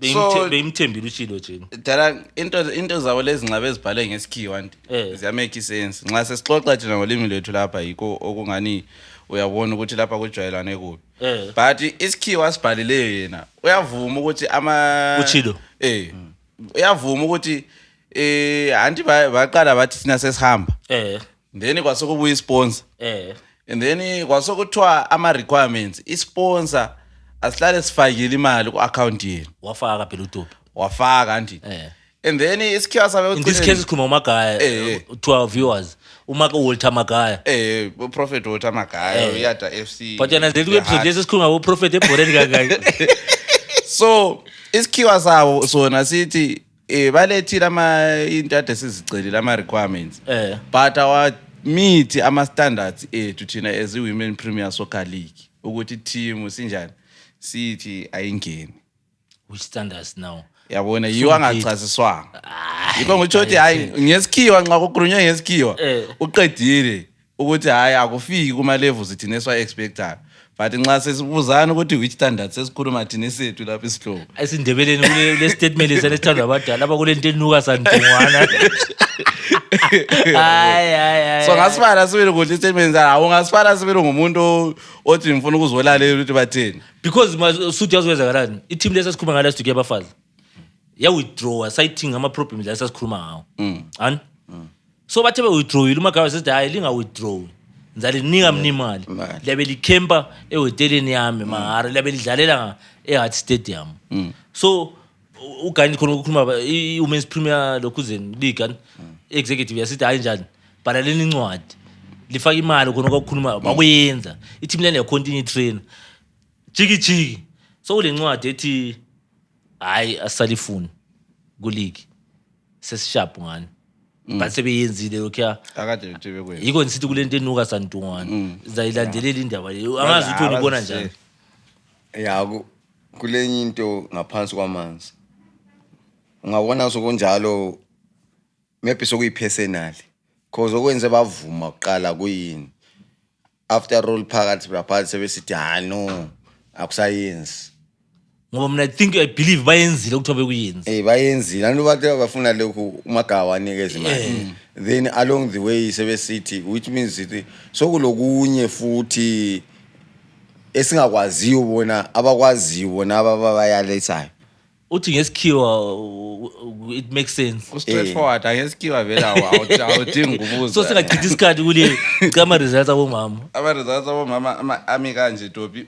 Beyimthembile uChido njena. Dala into zawo lezi ncabe ezibhale ngesikhiwa nti ziya make sense. Nxa sesixoxa thina ngolimi lethu lapha yiko okungani uyabona ukuthi lapha kujwayelane kubi. But isikhiwa sibhalile yena uyavuma ukuthi uChido uyavuma ukuthi anti baqala bathi sina sesihamba then kwasokubuya isponsor and then kwasokuthiwa ama requirements isponsor asihlale sifakile imali ku account yenu wafaka phela uTopi wafaka anti and then isikhiwa sabe in this case sikhuluma uMagaya 12 viewers Walter Magaya Prophet Walter Magaya uyada FC but yenazethu episode lesi sikhuluma ngo Prophet eboreni kangaka so isikhiwa sawo sona sithi balethile into ade sizicelile ama requirements but our meet ama standards ethu thina as women Premier Soccer League ukuthi team sinjani sithi ayingeni. Which standards now? Yabona yiwa ngachasiswanga. Yiko ngitsho ukuthi hayi ngesikhiwa nxa kukhulunywa ngesikhiwa uqedile ukuthi hayi akufiki kuma levels thina eswa expectayo. But nxa sesibuzana ukuthi which standards sesikhuluma thina sethu lapha isihloko. Ayisindebeleni kule statement lesithandwa abadala abakule nto enuka santungwana. So ngasifana sibili ukuthi statements ungasifana sibili ngumuntu othi ngifuna ukuzolalela ukuthi batheni because masuthi yazwenza kanani i-team lesa sikhuluma ngala studio yabafazi ya withdraw citing ama problems la sasikhuluma ngawo an so bathe be withdraw uMagaya said hayi linga withdraw ngizale nika mnimali labe likhempa ehoteleni yami mahara labe lidlalela eHart Stadium so ugani khona ukukhuluma i-Women's Premier Lokhuzeni League executive yasithi hayi njani bhalaleni incwadi lifaka imali khona ukukhuluma bakuyenza i-team lena ya continue train jiki so le ncwadi ethi hayi asalifuni ku league sesisharp ngani but sebeyenzile lokho akade bethebe kwenza yiko nisithi kule nto enuka santungwana zayilandelela indaba leyo angazi ukuthi unibona njani ya kulenye into ngaphansi kwamanzi ungabona sokunjalo maybe sokuyipersonal cause okwenze bavuma uqala kuyini after all phakathi lapha sebesithi ha no akusayenzi ngoba mina I believe bayenzile ukuthiwa bekuyenza. Bayenzile abantu bathi bafuna lokhu umagawa anikeze imali. Then along the way sebesithi, which means it sokulokunye futhi esingakwaziyo bona abakwaziyo bona ababayalesayo. Uthi ngesikhiwa it makes sense. Straightforward angesikhiwa vela awudingi ukubuza. So singachithi isikhathi kule ama results abomama. Ama results abomama ami kanje Topi.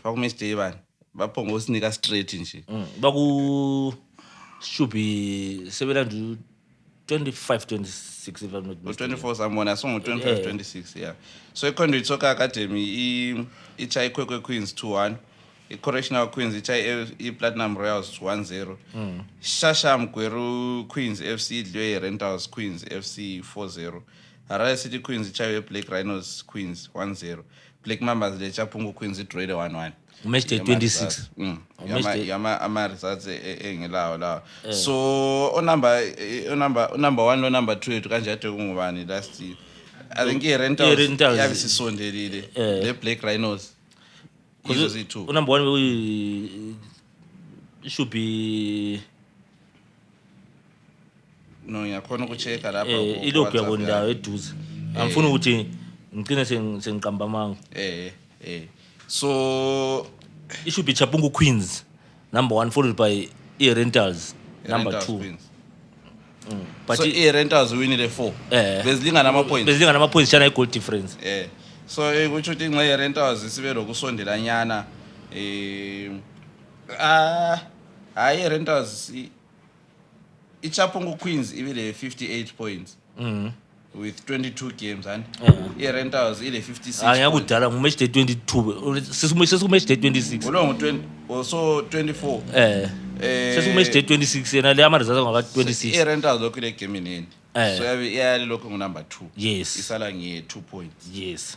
Bakumiste ibani. Baphonga usinika straight nje. Baku should be 725 26 if I'm not mistaken. 24 someone so 25 26 yeah. So Conduit Soccer Academy ichai Kwekwe Queens 2-1. Correctional Queens ichai Platinum Royals 1-0. Shasham Gweru Queens FC Dlwe Rentals Queens FC 4-0. Harare City Queens ichai Black Rhinos Queens 1-0. Black Mambas le Chapungu Queens idraw 1-1. Match day 26. Yama ama results engelawo la. So number 1 no number 2 etu kanje ade kungubani last year. I think Rentals yabisisondelile le Black Rhinos. Izo zi2. Number 1 should be no yakhona ukuchecka lapha ilokhu yabondayo eduze. Angifuni ukuthi ngicine sengiqamba manga. So it should be Chapungu Queens number 1 followed by Rentals number 2. But so Rentals winile 4. Bezilingana ama points. Bezilingana ama points chana goal difference. So kuthi nxa Rentals sibe lokusondelanyana hayi Rentals iChapungu Queens ibile 58 points. With 22 games and Rentals ile 56. Ngiyakudala ngumatch day 22 sesimatch day 26. Lo ngu20 also 24. Sesimatch day 26 yena le ama results ngaka 26. Rentals lokho ile game inini. So yabe lokho ngu number 2. Yes. Isala nge 2 points. Yes.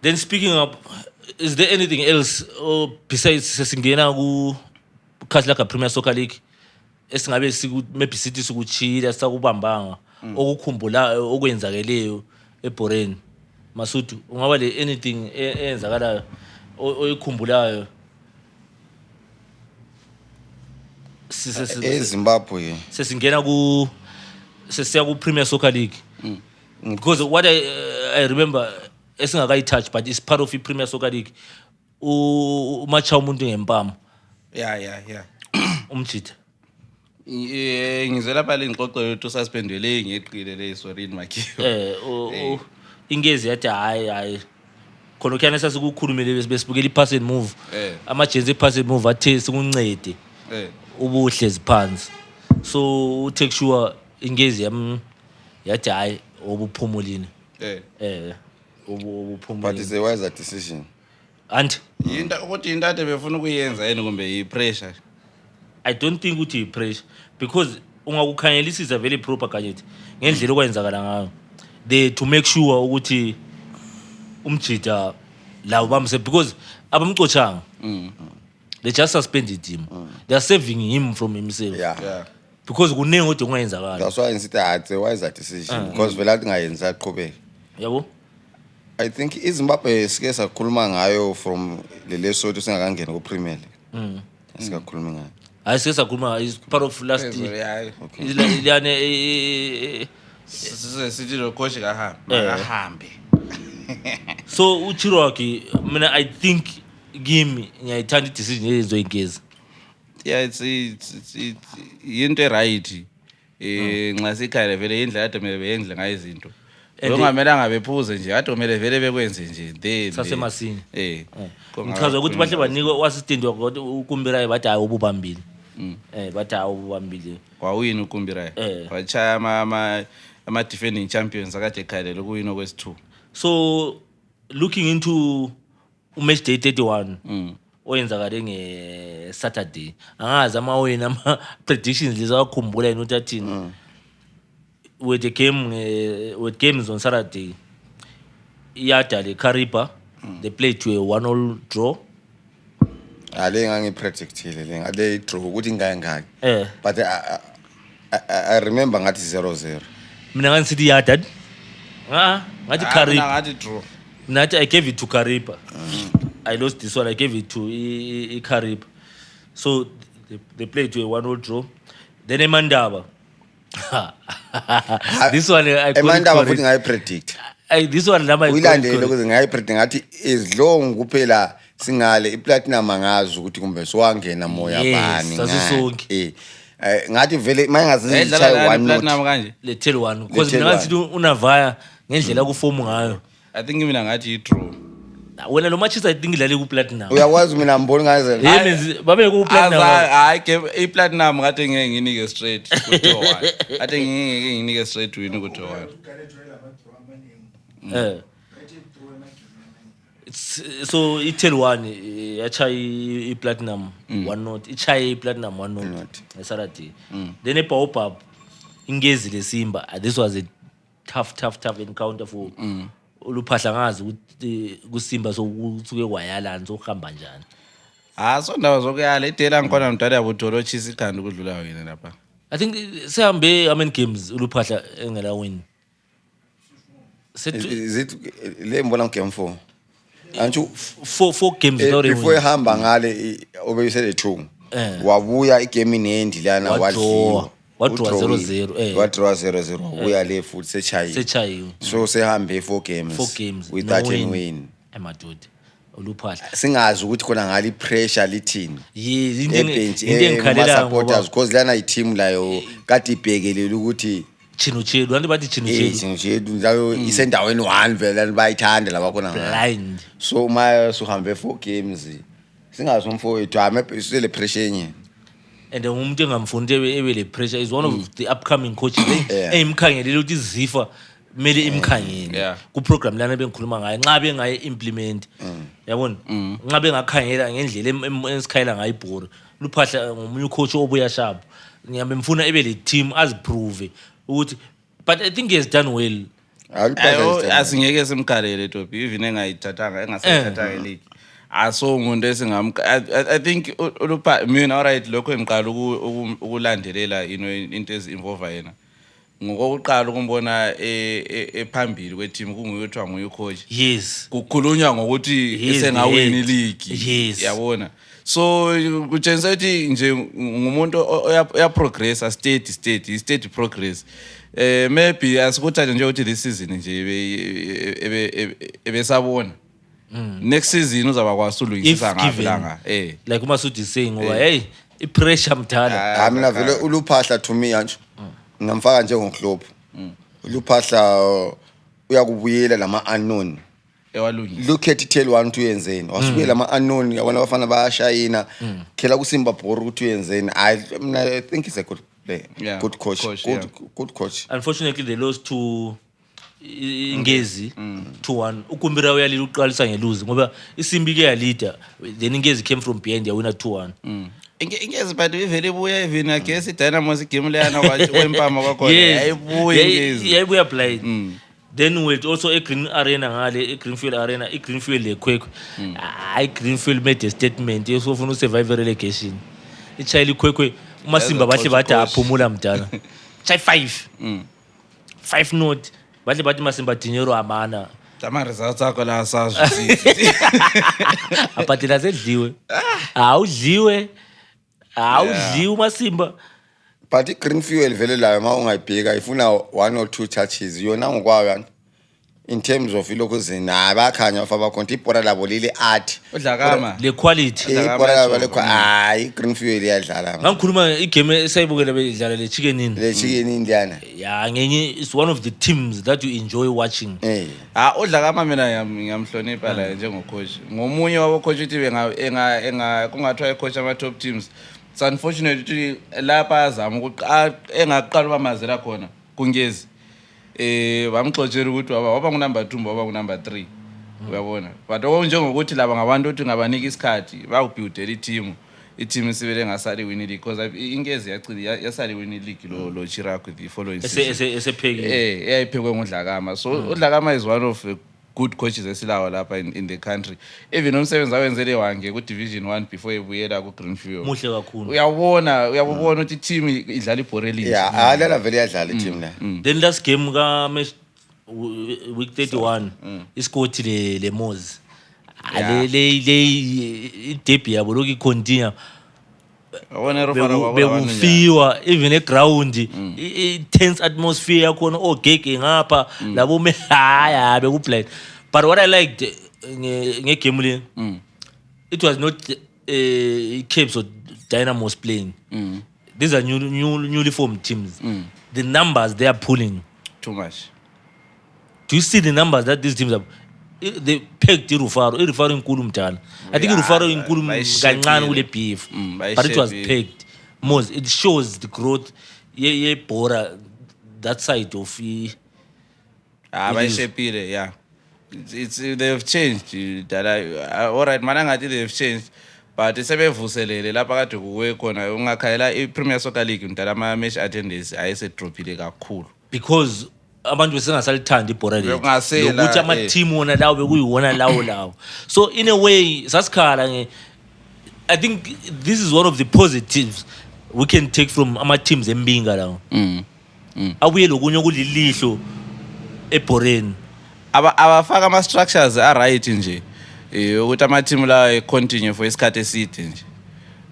Then speaking of, is there anything else besides sesingena ku Khatlaka Premier Soccer League esingabe maybe sithi sikuchila sakubambanga okukhumbulayo okwenzakeleyo eBoreni Masudu ungaba le anything eyenzakalayo oyikhumbulayo eZimbabwe sesingena ku sesiya ku Premier Soccer League because what I remember esingakayi touch but it's part of the Premier Soccer League umacha umuntu ngempama yeah umjitha ngizela phala ingxoxo yethu suspendele ngeqile le Sorin Makhiwo ingezi yathi hayi khona kuyana sasikukhulumele besibukela ipass and move ama-agency ipass and move athe sikuncede ubuhle ziphansi so take sure ingezi yathi hayi obuphumulini but it's a wiser decision and ukuthi indade befuna ukuyenza yini kumbe i-pressure. I don't think ukuthi pressure because ungakukhanyelisisa very proper budget ngendlela okwenzakala ngayo they to make sure ukuthi umjida lawo bamse because abamcochanga they just suspended him they are saving him from himself because kunenge kodwa ongayenzakala. That's why ngithi it's a wiser decision because vela tingayenza aqhubeke yabo. I think iZimbabwe sike sakhuluma ngayo from le Lesotho singakangena ku Premier League sikakhuluma ngayo. Ayisesa khuluma is part of last year. Ilane sithi lo coach kahambe. So uChiroki mina I think kimi ngiyayithanda decision yenzo ingezi. Yeah it's into right. Nxa sikhale vele indlela ade mele beyenze ngayo izinto. Longamelanga bephuze nje ade kumele vele bekwenze nje then sasemasini. Ngichaza ukuthi bahle banikwe uassistant wakho ukumbirayo bathi hayi ububambile. Bathi hayi ububambile. Kwawini ukumbirayo. Wachaya ama defending champions akade ekhalela ukuwina kwesi2. So looking into match day 31 oyenzakale ngeSaturday angazi amawena ama predictions lezakhumbula yena uthi athini with the game with games on Saturday iyada le Kariba they played to a 1-1 draw. Ale ngangipredictile le ngale draw ukuthi ngayengaki but I remember ngathi 0-0 mina nganisithi iyada ngathi Kariba ngathi draw nathi I gave it to Kariba I lost this one. I gave it to Carib. So they played to a 1-1 draw. Then Emandaba. This one I Emandaba futhi ngayipredict. This one lama uyilandele ukuze ngayipredict ngathi as long kuphela singale iplatinum angazi ukuthi kumbe siwangena moya bani ngani. Ngathi vele mayingazizithayi one platinum kanje le tell one because mina ngathi unavaya ngendlela ku form ngayo. I think mina ngathi i-draw. Wena lo matches I think idlale ku platinum. Uyakwazi mina ngibona ngaze babe ku platinum. Hayi i-platinum ngathi ngeke nginike straight ku 2-1. I think ngeke nginike straight win ku 2-1. So i-tell one yacha i-platinum 1-0 ichaye i-platinum 1-0 ngeSaturday. Then eBaobab ingezi leSimba. This was a tough encounter for uluphahla ngazi ukuthi kuSimba sokusuke kwayalani sokuhamba njani. So ndawo zokuyala idela ngikhona mdala yabudolo chisa ikhanda ukudlula wena lapha. I think sehambe how many games uluphahla engela win. Is it le mbona game 4? Anju four games before ehamba ngale obeyisele 2 wabuya igame inendi lana wadliwa wadraw 0-0 wadraw 0-0 wabuya le futhi sechayiwe so sehambe 4 games with that win emadude oluphahla singazi ukuthi khona ngali pressure lithini into engikhalela supporters because lana i team layo kade ibhekelele ukuthi Chino bantu bathi Chino layo isendaweni 1 vele bayithanda laba khona blind so maya suhambe 4 games singazi umfowethu amephisele pressure yenye and umuntu engamfundi ebe le pressure is one of the upcoming coaches emkhangelele ukuthi izifa kumele imkhangele ku program lana bengikhuluma ngayo nxa bengayi implement yabona nxa bengakhangela ngendlela esikhayela ngayo ibhoro luphahla ngomunye coach obuya sharp ngiyambe mfuna ebe le team aziprove ukuthi but I think he has done well. Asingeke simkhalele Topi even engayithathanga engasayithathanga league. Aso umuntu esingam I think ulupha mina alright lokho engiqala ukulandelela into ezinvolve yena. Ngokuqala ukumbona ephambili kweteam kunguyothiwa nguye coach. Yes. Kukhulunywa ngokuthi esengawini ileague. Yabona. So kutshenisa ukuthi nje ngumuntu oya progress a steady progress. Maybe asikuthatha nje ukuthi this season nje ebesabona. Next season uzaba kwasulungisa ngaphelanga. Like uMasudi saying ngoba hey ipressure mdala. Mina vele uluphahla to me manje. Ngamfaka nje ngohlopho. Uluphahla uyakubuyela lama unknown. Look at tell one to yenzeni wasuke lama unknown yabona bafana bayashayina khela kuSimba bhoro ukuthi uyenzeni I think it's a good player good coach good coach. Unfortunately they lost to Ingezi 2-1 ukumbira uyalila uqalisa ngeluzi ngoba iSimba ike yalida then Ingezi came from behind yawina 2-1 Ingezi but ivele buya even against Dynamo igame leyana kwempama kwakhona yayibuya blind. Then we'll also a Green Arena ngale Greenfield Arena Greenfield ekhwekwe Greenfield made a statement yesofuna usurvive relegation ichayile ikhwekwe uMasimba bahle bathi aphumula mdala chay 5 note bathi Masimba Dinero amana ama results akho la sazwe aphathela sedliwe awudliwe uMasimba. But Greenfield vele layo mawungayibheka ifuna 1 or 2 touches yona ngokwayo in terms of ilokozina abakhanya afa bakhonti ibhora labo lile art udlakama le quality ibhora labo le Greenfield iyadlala ngikhuluma igame esayibukela bedlala le Chicken Indiana ngenye is one of the teams that you enjoy watching. Udlakama mina ngiyamhlonipha la njengocoach ngomunye wabo coach uthi kungathiwa icoach ama top teams. It's unfortunate ukuthi lapha azama ukuqala engaqala bamazela khona kungezi bamxoxela ukuthi waba ngunumber 2 waba ngunumber 3 uyabona but okunjengokuthi laba ngabantu ukuthi ngabanika isikhathi bawubuildela i-team sibele ngasali win league because Ingezi yasali win league lo Chirac with the following season esephekile yayiphekwe ngudlakama so udlakama is one of good coaches esilawa lapha in the country even umsebenzi awenzele wange ku division 1 before ebuyela ku Greenfield muhle kakhulu uyabona ukuthi team idlala iborelini adlala vele yadlala team la then last game ka week 31 iscored le Moz le debut yabo lokhu icontinue Wona Rufaro wabona bekufiwa even eground tense atmosphere yakhona ogege ngapha labo me haya bekuplay. But what I liked ngegame le it was not Caps or Dynamos playing. These are newly formed teams. The numbers they are pulling too much. Do you see the numbers that these teams have? They pegged Rufaro inkulu mdala. I think Rufaro inkulu kancane kule beef, but it was pegged. Most it shows the growth. Ye Bora that side of Bayishepile, yeah. It's they have changed. All right, manangati they have changed. But sebevuselele lapha kade kuwe khona ungakhayela iPremier Soccer League mdala ama match attendance ayesedropile kakhulu. Because abantu besengasalithanda ibhora lethu lokuthi ama-team wona lawo bekuyiwona lawo. So in a way sasikhala I think this is one of the positives we can take from ama-teams embinga lawo. Abuye lokunye okulilihlo ebhoreni. Abafaka ama-structures are-right nje ukuthi ama-team la continue for isikhathi eside nje.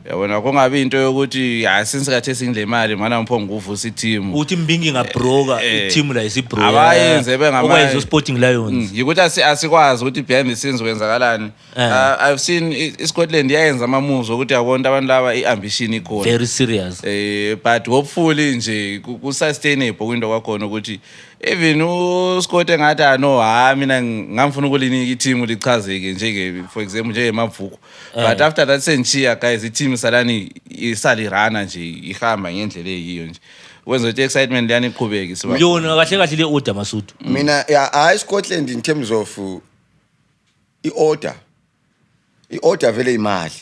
Yabona kungabi into yokuthi since kathe singile imali mana mpho nguvusa i-team uthi Mbingi ingabroka i-team la isibroka abayenze okwayenza Sporting Lions yikuthi asikwazi ukuthi behind the scenes kwenzakalani. I've seen iScotland yayenza ama moves ukuthi yabona abantu laba iambition ikhona very serious but hopefully nje ku sustainable kwinto kwakhona ukuthi even uScott engathi no mina ngamfuna ukulinika i-team lichazeke njeke for example nje emavuko but after that senchiya guys i-team salani isalirana nje ihamba ngendlela eyiyo nje wenza ukuthi excitement liyani iqhubeke siba yona kahle le order Masudu. Mina Scotland in terms of i-order vele imali.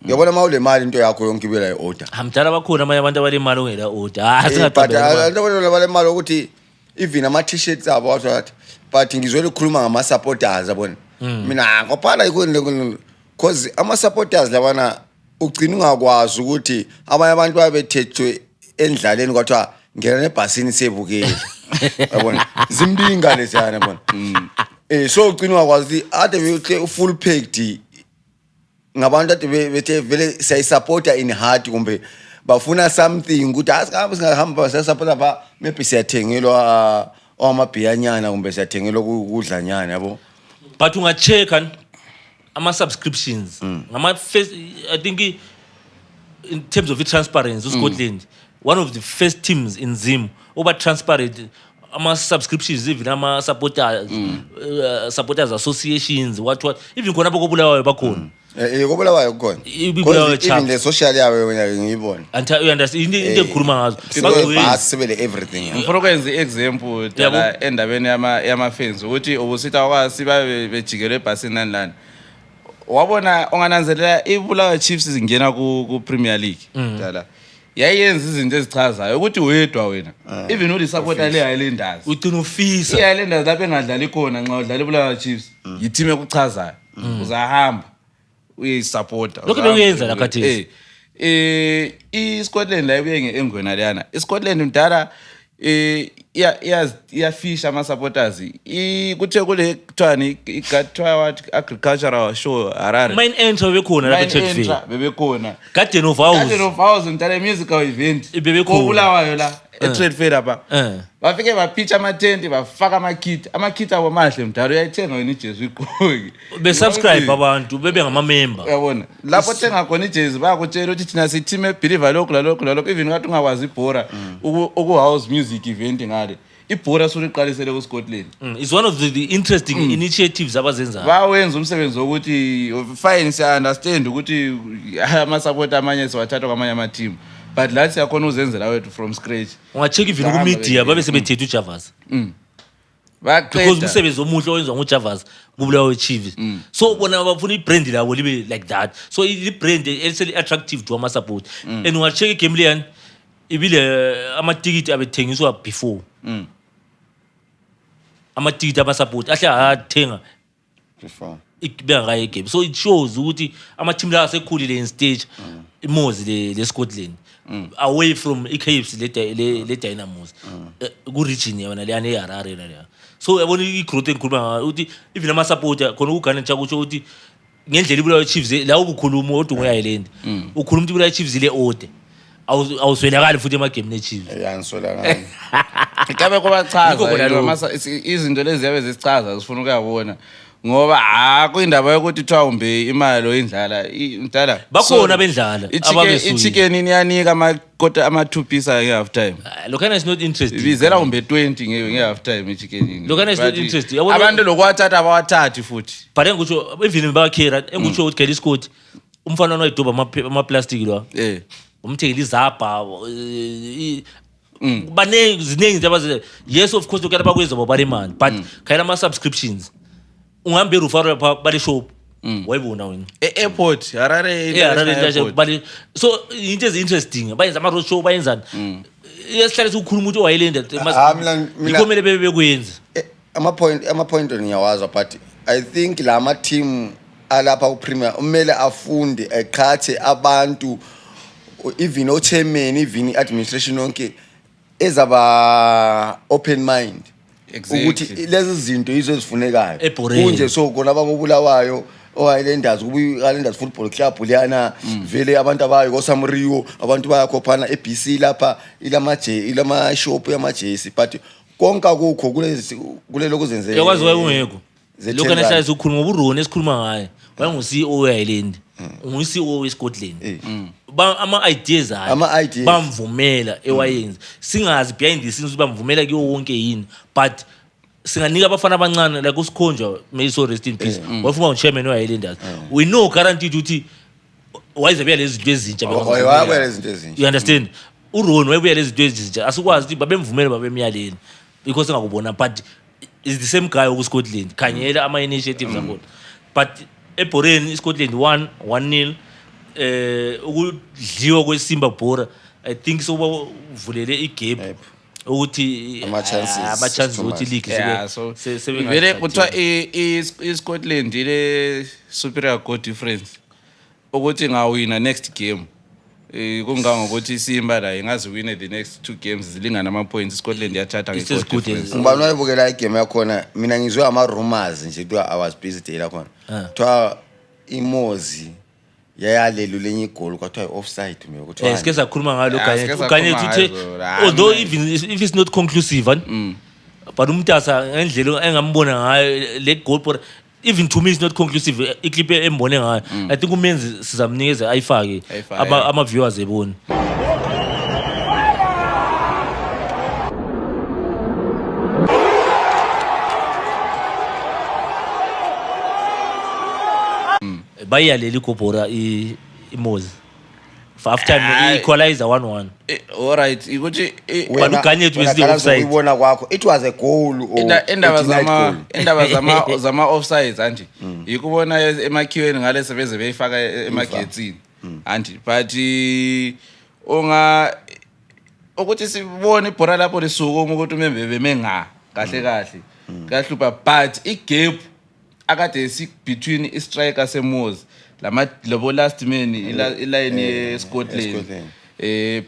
Uyabona mawule mali into yakho yonke ibela i-order. Hamdala bakhona amanye abantu abale imali ongela order singaqabela abantu abale imali ukuthi even ama-t-shirts abo wathi but ngizwele ukukhuluma ngama-supporters yabona. Mina ngophala ikho because ama-supporters labana ugcina ungakwazi ukuthi abanye abantu babethethwe endlaleni kwathiwa ngena nebhasini sebukeli yabona zimbinga lesiyana yabona so ugcina ungakwazi ade full packed ngabantu ade bethe vele siyayisupporta in heart kumbe bafuna something ukuthi asingahamba siyasupporta ba maybe siyathengelwa amabhiyanyana kumbe siyathengelwa ukudlanyana yabo. But unga-check ama-subscriptions first I think in terms of transparency Scotland one of the first teams in Zim over transparent ama-subscriptions even ama-supporters supporters associations what even khona apho kobulawayo bakhona kobulawayo kukhona even the social yawe wena ngiyibona you understand into ekhuluma ngazo sebele everything ngifuna ukwenza i-example dala endabeni yama-fans ukuthi ubusithi awakwazi babe bejikele ebhasini nani wabona ongananzelela ibulawayo Chiefs zingena ku-Premier League dala yayenza izinto ezichazayo ukuthi wedwa wena even uli supporter le Highlanders ucina ufisa iHighlanders lapho engadlali khona nxa udlala ibulawayo Chiefs yiteam ekuchazayo uzahamba uyisupporter lokho bekuyenza la khathesi iScotland la ibuye engwena leyana iScotland mdala iyafisha ama-supporters kuthe kule kuthiwani igathiwa wathi agricultural show Harare main entry bebekhona lapha eThekwini bebekhona Garden of House mdala musical event bebekhona kobulawayo la e-trade fair lapha bafike bapitcha ama-tent bafaka ama-kit abo mahle mdala uyayithenga wena ijezi uyigqoke besubscribe abantu bebengama-member uyabona lapho thenga khona ijezi bayakutshela ukuthi thina si-team ebhiliva lokhu lalokhu even ngathi ungakwazi ibhora uku-house music event ngale ibhora suliqalisele ku-Scotland it's one of the interesting initiatives abazenzayo bawenza umsebenzi wokuthi fine siya-understand ukuthi ama-support amanye siwathatha kwamanye ama-team but lathi siyakhona uzenzela wethu from scratch unga-check even ku-media babe sebethethe uJavas because umsebenzi omuhle owenziwa nguJavas kubulawayo Chiefs so bona bafuna ibrand labo libe like that so i-brand attractive to ama-support and unga-check igame leyani ibile amatikiti abethengiswa before amatikiti ama-support ahle athenga before bengakayi igame so it shows ukuthi ama-team la asekhulile in stage imozi le-Scotland away from i-Caps le Dynamos ku-region yona leyana eHarare yona leya so yabona i-growth engikhuluma ngayo ukuthi even ama-supporter khona ukugane ntsha kusho ukuthi ngendlela ibulawa Chiefs la ubukhuluma odwa ngoYireland ukhuluma ukuthi ibulawa Chiefs ile ode awuswelakali futhi emagame neChiefs yaniswela ngani Kabe kubachaza izinto lezi yabe zisichaza sifuna ukuyabona ngoba kuyindaba yokuthi thawumbe imali lo indlala mdala bakhona bendlala ababesuka ichicken iyanika ama 2 piece nge half time lokana is not interesting bizela umbe 20 nge half time ichicken lokana is not interesting abantu lokwathatha abawathathi futhi but engikutsho even bakhera engikutsho ukuthi Kelly Scott umfana noyidoba ama plastic lo umthengile izabha baningi ziningi nje yes of course lokana bakwenza bobale imali but khayela ama subscriptions ungambe erufaro bale shop wayibona wena airport Harare bale so into is interesting bayenza ama road show bayenzani yesihlale ukukhuluma ukuthi wayiland ikhomele bebekwenza ama point ngiyawazi but I think lama team alapha ku Premier umele afunde eqhathe abantu even o chairman even administration yonke ezaba open mind ukuthi lezi zinto izo ezifunekayo kunje so kona ababulawayo oHighlanders kubuyiHighlanders Football Club liyana vele abantu abayo koSamrio abantu bayakhophana eBC lapha ilama shop yamajesi but konke akukho kulelo kuzenzela yakwazi wayengekho lokho nehlala ukukhuluma ubuRoni esikhuluma ngaye wayengu CEO weHighland ungu CEO weScotland ama ideas hayi bamvumela ewayenza singazi behind the scenes bamvumela kuyo wonke yini but singanika abafana abancane like uSikhonjwa may so rest in peace wafuma uchairman weHighlanders we know guaranteed ukuthi wayezabuya lezi zinto ezintsha wayebuya lezi zinto ezintsha you understand uRoni wayebuya lezi zinto ezintsha asikwazi ukuthi babemvumela babemyaleni because ngakubona but is the same guy okuScotland khanyela ama initiatives akho but eBoreni iScotland 1-0 ukudliwa kweSimba Bora I think so bavulele igap ukuthi ama chances ukuthi league vele kuthiwa iScotland ile superior goal difference ukuthi ngawina next game kungangokuthi iSimba la ingazi win the next 2 games zilingana ama points iScotland yathatha ngegoal difference ngibani wayibukela igame yakho mina ngizwe ama rumors nje kuthiwa I was busy day la khona kuthiwa iMozi yayalelo lenye igoli kwathiwa offside mina ukuthi sike sakhuluma ngalo kanye ukuthi although even if it's not conclusive but umntasa ngendlela engambona ngayo le goal even to me it's not conclusive iclip embone ngayo I think umenzi sizamnikeza ayifake ama viewers ebone bayaleli Kobora iMozi for half time equalizer 1-1 all right ukuthi baluganye to the offside uyibona kwakho it was a goal endaba zama offsides anti yikubona emakhiweni ngale sebeze beyifaka emagetsini anti but ukuthi sibone ibhora lapho lisuku ukuthi umembe bemenga kahle kahlupha but igap akade between istriker seMozi labo last man iline yeScotland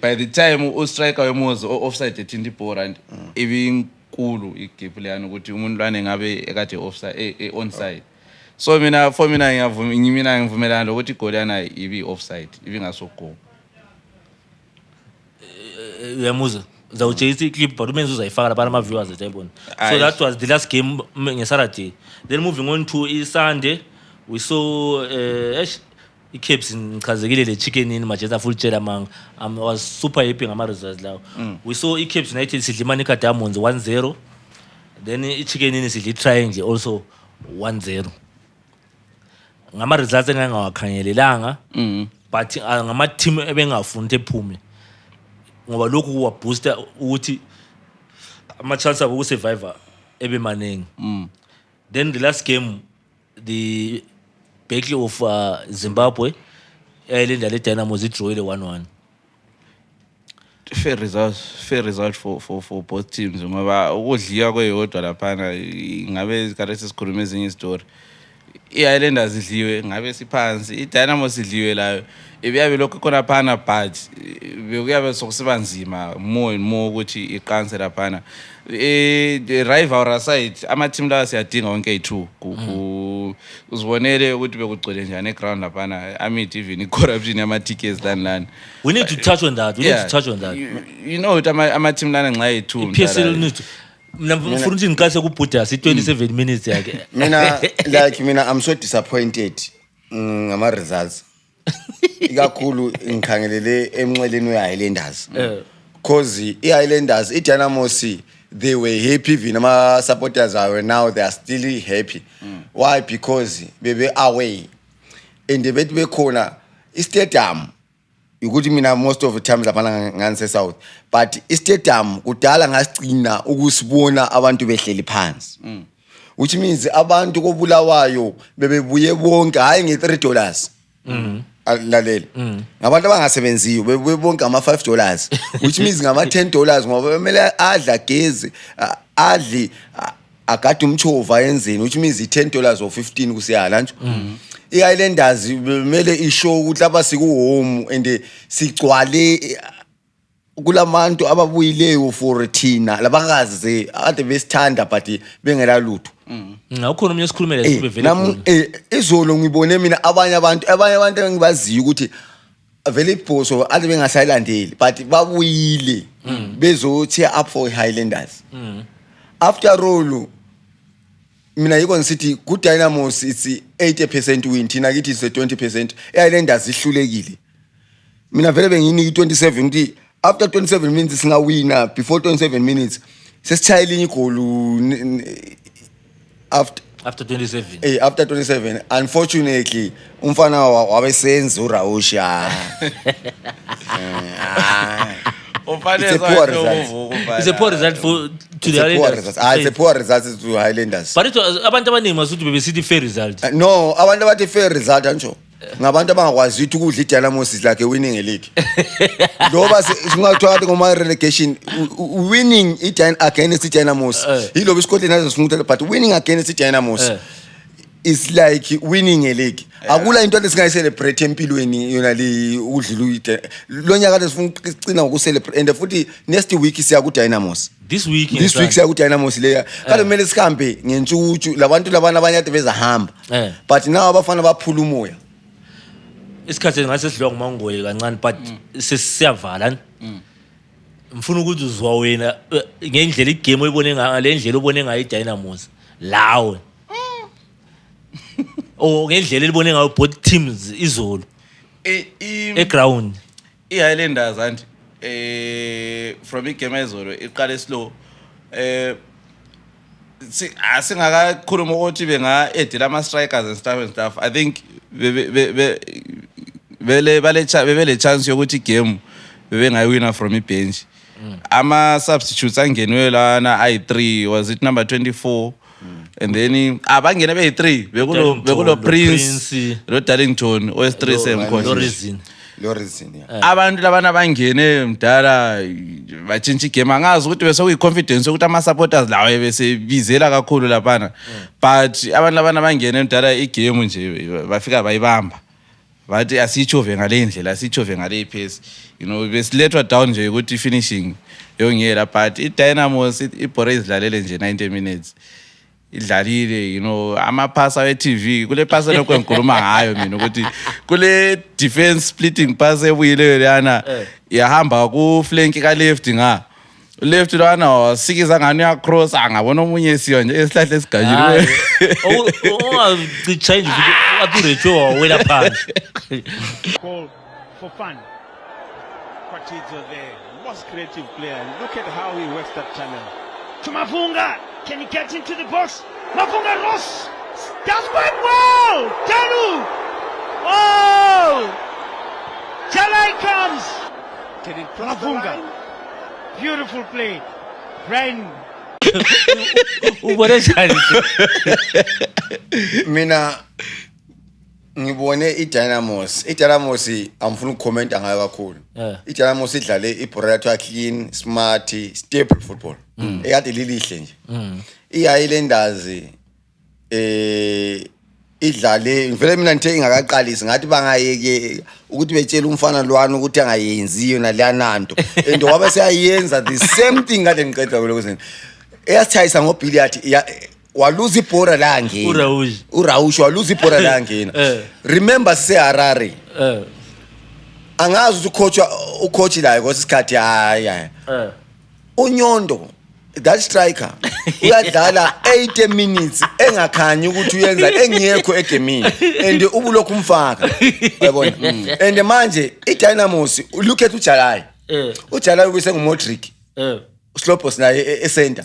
by the time ustriker weMozi offside ethinta ibhora and ibinkulu igap leyana ukuthi umuntu lwane ngabe ekade offside onside so for mina ngivumelana ukuthi igoli yana ibi offside ibingaso goal uyamuzwa zawutshayisa iclip but umenze uzayifaka lapha ama viewers etayibona so that was the last game ngeSaturday then moving on to iSunday we saw iCaps ngichazekile le chicken in Manchester full tshela manga I was super happy ngama results lawo we saw iCaps United sidla iManica Diamonds 1-0 then iChicken in sidla iTriangle also 1-0 ngama results engangawakhangelelanga but ngama team ebengafuni ephume ngoba lokhu kuwa booster ukuthi ama chance abo ku survivor ebe maningi then the last game the battle of Zimbabwe elinda le Dynamos draw ile 1-1 fair result for both teams ngoba ukudliwa kweyodwa lapha ngabe isikhathi sesikhuluma ezinye istory i-Highlanders idliwe ngabe siphansi i-Dynamos idliwe layo ibiyabe lokho khona phana but bekuyabe sokusiba nzima more and more ukuthi iqanse laphana the rival side ama-team lawa siyadinga wonke yi-2 uzibonele ukuthi bekugcwele njani eground laphana amid even i-corruption yama-tickets lani we need to touch on that you know ukuthi ama-team lana nxa yi-2 i-PSL need to mina ngifuna ukuthi ngiqase kubhudas i-27 minutes yakhe mina I'm so disappointed ngama-results ikakhulu ngikhangelele emnxeleni we-Highlanders because i-Highlanders i-Dynamos they were happy even ama-supporters are now they are still happy why because bebe away and bethi bekhona i-stadium ukuthi mina most of the times lapha nganse south but i-stadium kudala ngasigcina ukusibona abantu behleli phansi which means abantu kobulawayo bebebuye bonke hayi nge$3 lalela ngabantu abangasebenziyo bebuye bonke ama$5 which means ngama$10 ngoba bemele adla gezi adli agade umchova yenzeni which means i$10 or 15 kusiyala nje i-Highlanders bemele ishow ukuthi abasiku home and sigcwale kulabantu ababuyileyo for thina labakazi ade besithanda but bengela lutho ngakho nomnye sikhulumele sibe vele izolo ngibone mina abanye abantu engibaziyo ukuthi vele ibhoso ade bengasayilandeli but babuyile bezothi up for Highlanders after all mina yiko ngisithi ku Dynamos it's 80% win thina kithi it's 20% i-Highlanders ihlulekile mina vele bengini 27 ukuthi after 27 minutes singawina before 27 minutes sesithayile igolu after 27 after 27 unfortunately umfana wabesenza uRausha it's a poor result for to the Highlanders it's a poor result to Highlanders but abantu abaningi masuthi bebesithi fair result no abantu abathi fair result anjo ngabantu abangakwazi ukuthi ukudla iDynamos is like a winning a league ngoba singathiwa ukuthi ngoma relegation winning against iDynamos yilo beScotland nazo singuthela but winning against iDynamos is like winning a league akula into lesingayicelebrate empilweni yona li udlula lo nyaka lesifuna ukucina ngokucelebrate and futhi next week siya ku Dynamos this week siya ku Dynamos leya kade kumele sikhambe ngentshutshu labantu labana abanye ade bezahamba but now abafana baphula umoya isikhathi ngase sidlwa ngumangoye kancane but sesiyavala mfuna ukuthi uzwa wena ngendlela igame oyibone ngale ndlela obone ngayo iDynamos lawe ngendlela elibone ngayo both teams izolo eground i-Highlanders anti from igame izolo iqale slow singakakhuluma ukuthi benga-edela ama-strikers and stuff I think bele chance yokuthi igame bebengayiwina from ibench ama-substitutes angeniwe lana ayi-3 was it number 24 and then abangena beyi-3 bekulo Prince lo Darlington os3 semkhohle Lorizin abantu labana abangene mdala batshintsha igame angazi ukuthi bese kuyiconfidence ukuthi ama-supporters lawo besebizela kakhulu laphana but abantu labana abangene mdala igame nje bafika bayibamba bathi asitshove ngale ndlela asitshove ngale pace you know besilethwa down nje ukuthi finishing yongela but iDynamos ibhore izidlalele nje 90 minutes idlalile you know amaphasa we-TV kule phasa lokho engikhuluma ngayo mina ukuthi kule defense splitting pass ebuyile lana yahamba ku flank ka left left lana wasikiza ngani ya cross angabona omunye siyo nje esihlahle esigajile change aturecho wena phansi call for fun Kwatizo there most creative player look at how he works that channel to Mafunga can he get into the box Mafunga Ross does quite well Tanu oh Jalai comes getting Mafunga beautiful play Brian ubone njani mina ngibone iDynamos amfuna ukucomment ngayo kakhulu iDynamos idlale ibhola clean smart stable football ekade lilihle nje iHighlanders idlale vele mina ngithe ingakaqalisi ngathi bangayeke ukuthi betshela umfana lwana ukuthi angayenziyo naleyananto and wabe seyayenza the same thing kade ngiqeda lokho eyasithayisa ngobilliard waluza ibhora la ngena uRaush waluza ibhora la ngena remember seHarare angazi ukuthi ucoach la ngosikhathi hayi uNyondo that striker uyadlala 80 minutes engakhanyi ukuthi uyenza engiyekho egemini and ubulokhu umfaka uyabona and manje iDynamos look at uJalai ubese nguModric Slopos naye ecenter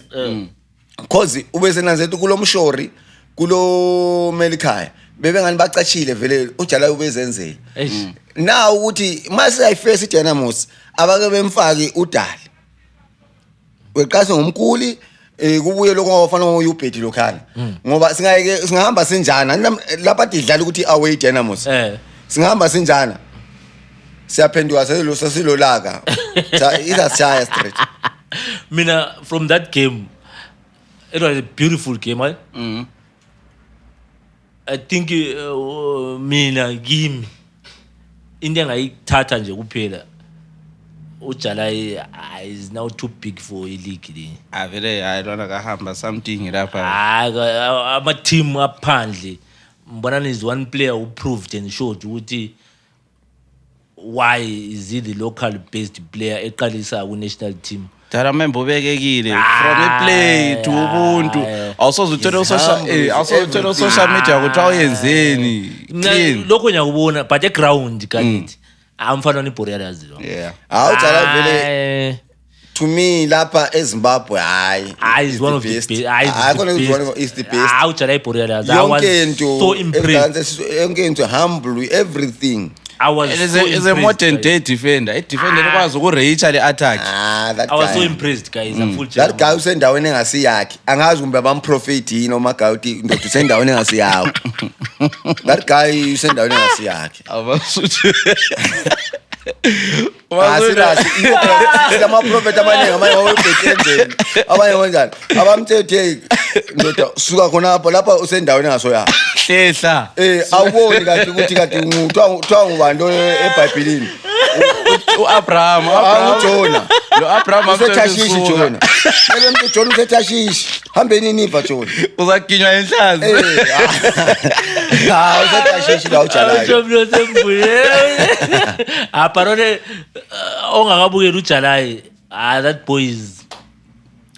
because ubese nanzethu kulomshori kulo Melikhaya bebengani bacashile vele uJalai ubezenzela now ukuthi mase ayifese iDynamos abake bemfaki uDali weqase ngomkhuli kubuye lokho ngofana ngoyubhedi lokhana ngoba singahamba sinjana lapha idlala ukuthi away Dynamos singahamba sinjana siyaphenduka sesilolaka isashaya straight. Mina from that game it was a beautiful game, right? I think mina kimi into engayithatha nje kuphela uJalai is now too big for a league le. Vele hayi lona kahamba something lapha. Ama team aphandle mbona is one player who proved and showed ukuthi why is he the local based player eqalisa ku national team. Dara member ubekekile from a play to ubuntu awusozuthola social media ukuthi awuyenzeni clean lokho nyakubona but eground kanti amfana neBorealas lo. Yeah. Awutshala vele to me lapha eZimbabwe is one of the best. Is the best. Awutshala eBorealas. I was so impressed. Yonke into humble everything. I was is a modern day defender. A defender ekwazi uku-reach le attack. I was so impressed guys. That guy usendaweni engasi yakhe. Angazi kumbe abamprofit yini noma gawuthi ndoda usendaweni engasi yawo. That guy usendaweni engasi yakhe. Abasuthi. Sama prophet abaningi amanye wobhekendeni. Abanye kanjani? Abamthethe ndoda suka khona lapha usendaweni engasoya. Hlehla. Awuboni kathi ukuthi kathi nguthiwa ngubantu eBhayibhelini. uAbraham uJona. Lo Abraham useTashishi Jona. Lembe Jona useTashishi. Hambeni niva Jona. Uzaginywa enhlazi. UseTashishi la uJalai. Jomlo sembuye. Aparone ongakabukela uJalai. That boy is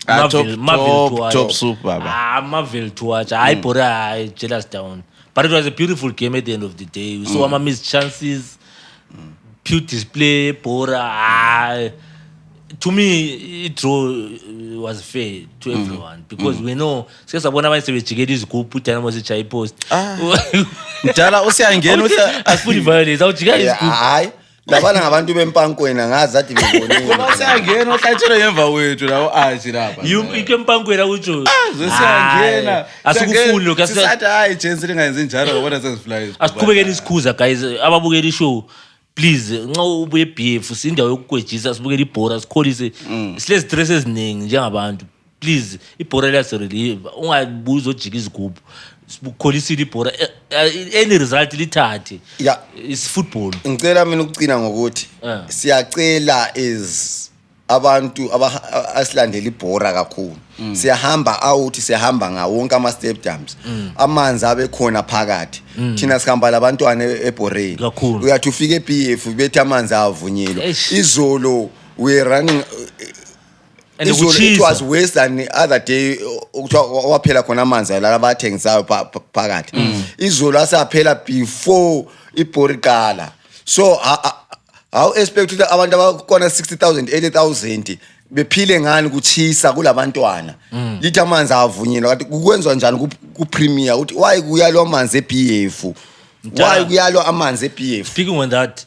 Marvel top super baba. Marvel to watch. I put I jealous down. But it was a beautiful game at the end of the day. We saw ama missed chances. Pure display, Bora. To me, it was fair to everyone because we know. Since I wanna say we get this group, put Dynamos chai post. Mdala usiyangena asifuni violence. Awujika is group. Hayi. Labana ngabantu bempankwena ngazi athi ngibonile. Ngoba siyangena uhlathela ngemva wethu lawo athi lapha. Ikempankwena utsho. Siyangena. Asikufuni lokho sisathi hayi Jensi lingayenzi njalo ngobona sesifly. Asiqhubekeni isikhuza guys ababukela ishow. Please nxa ubuye eBF sindawo yokukwejisa sibukela iBora sikholise sile stress eziningi njengabantu. Please iBora relieve ungabuza ojika izigubhu. Sibukholisile iBora any result lithathe. Yeah, is football. Ngicela mina ukucina ngokuthi siyacela abantu asilandela iBora kakhulu. Siyahamba out siyahamba ngawo wonke ama stadiums. Amanzi abe khona phakathi. Thina sihamba labantwana eBoreni. Uyathi ufike eBF bethi amanzi avunyelwa. Izolo we running and it was worse than the other day waphela khona amanzi la abathengisayo phakathi. Izolo asaphela before iBorikala. So how expect ukuthi abantu abakona 60,000 80,000 bephile ngani kuchisa kulabantwana lithi amanzi avunyelwa kanti kukwenzwa njani ku premier uthi why kuyalwa amanzi eBF why kuyalwa amanzi eBF. Speaking on that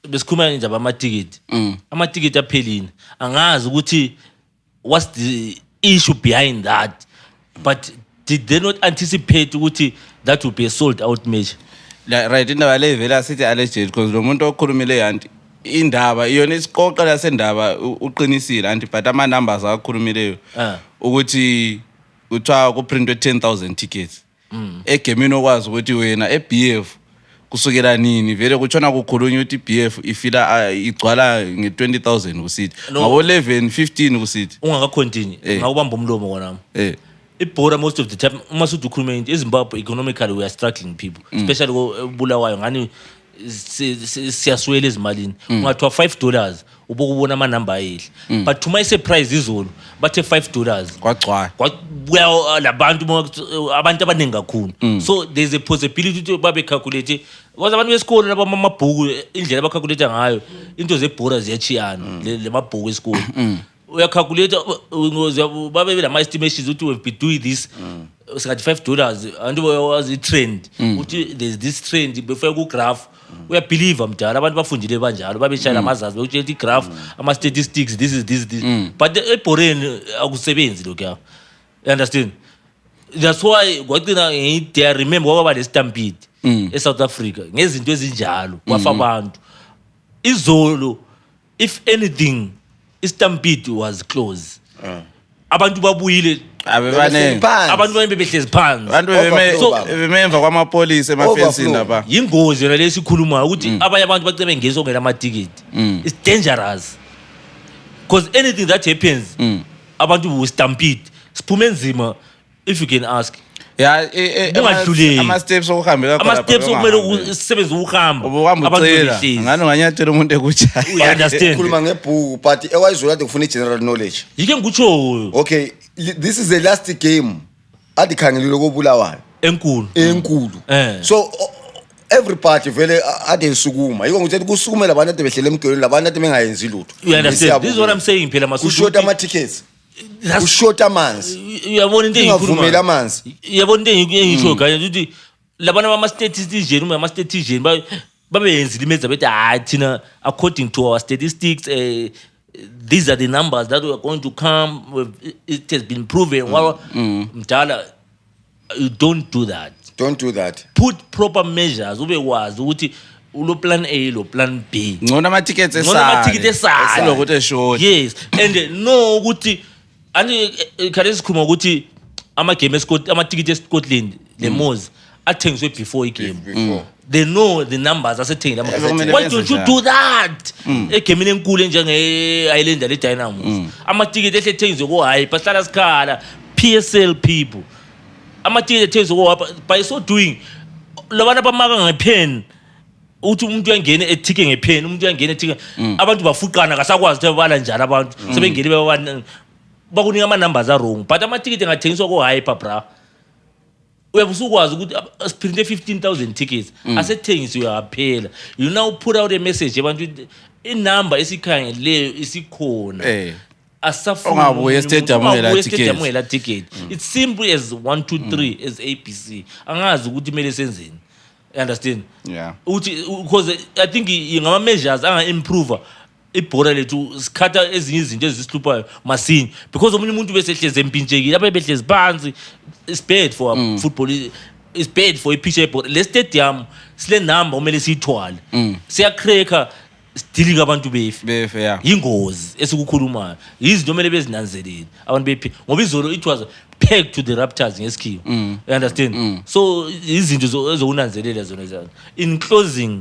besikhuluma nje ama ticket aphelini angazi ukuthi what's the issue behind that, but did they not anticipate ukuthi that would be a sold out match? Right indaba le vela sithi alleged because lo muntu okhulumile yanti indaba iyona isiqoqo lasendaba uqinisile anti but ama numbers akakhulumileyo ukuthi uthiwa ku printwe 10,000 tickets egemini okwazi ukuthi wena eBF kusukela nini vele kutshona kukhulunywa ukuthi iBF ifila igcwala nge20,000 kusithi ngabo 11 15 kusithi ungakacontinue ngakubamba umlomo kona ibhora most of the time uma suthi ukhuluma into eZimbabwe economically we are struggling people especially Bulawayo ngani siyaswela ezimalini ungathiwa $5 ubukubona ama number ayihla but to my surprise izolo bathe $5 kwagcwala kwabuya labantu abantu abaningi kakhulu so there's a possibility ukuthi babe calculate because abantu besikole laba amabhuku indlela abacalculate ngayo into zebhora ziyachiyana le mabhuku esikole uyacalculate babe la estimations ukuthi we've been doing this singathi $5 abantu bayazi trend ukuthi there's this trend before ku graph uyabelieve mdala abantu bafundile kanjalo babeshaya amazazi bekutshela graph ama statistics this but ebhoreni akusebenzi lokho you understand that's why kwagcina I remember kwaba le stampede eSouth Africa ngezinto ezinjalo kwafa abantu izolo if anything istampede was close abantu babuyile abantu bebehlezi phansi abantu bememva kwamapolice emafensini lapha ingozi yona lesikhuluma ukuthi abanye abantu bacebe ngeso ngela amatikiti it's dangerous because anything that happens abantu will stampede siphume enzima if you can ask ama steps okuhambela ama steps okumele usebenze ukuhamba abantu behlezi ngani unganyathela umuntu ekutsha you understand khuluma ngebhuku but ekwayizolo ade kufuna general knowledge yike ngikutsho okay this is the last game adikhangelile kobulawayo enkulu so every party vele ade isukuma yiko ngithi kusukuma labantu ade behlele emgelweni labantu ade bengayenzi lutho you understand this is what I'm saying phela masuku ushota ama tickets ushota amanzi uyabona into engikhuluma amanzi uyabona into engisho kanye ukuthi labantu bama statistician uma ama statistician babeyenza limeza bethi thina according to our statistics these are the numbers that we are going to come with, it has been proven mdala you don't do that put proper measures ube wazi ukuthi ulo plan A lo plan B ngona ama tickets esale lokuthi eshort yes and no ukuthi ani khale sikhuluma ukuthi ama game ama ticket eScotland le Moz athengiswe before igame they know the numbers asethengile why don't you do that egamini enkulu njenge Islander le Dynamos ama ticket ethengiswe ko high bahlala sikhala PSL people ama ticket ethengiswe ko by so doing labantu bamaka ngepen uthi umuntu uyangena ethike ngepen umuntu uyangena ethike abantu bafuqana kasakwazi ukuthi bala njalo abantu sebengene bebabani bakunika ama numbers are wrong but ama ticket engathengiswa ko hyper bra uyabusukwazi ukuthi siphinde 15,000 tickets asethengiswe yaphela you now put out a message abantu I number esikhangeleyo isikhona asafuna ungabuye stadium ngela ticket it's simple as 1 2 3 as ABC angazi ukuthi kumele senzeni you understand because I think ngama measures anga improve ibhora lethu sikhatha ezinye izinto ezisihluphayo masini because omunye umuntu bese hleze empintshekile lapha behlezi phansi is bad for football is bad for ipicture but le stadium sile number kumele siyithwale siyacracker still abantu befe ingozi esikukhulumayo izinto kumele bezinanzelele abantu bephi ngoba izolo it was pegged to the Raptors ngesikhiwo you understand so izinto ezokunanzelela zona in closing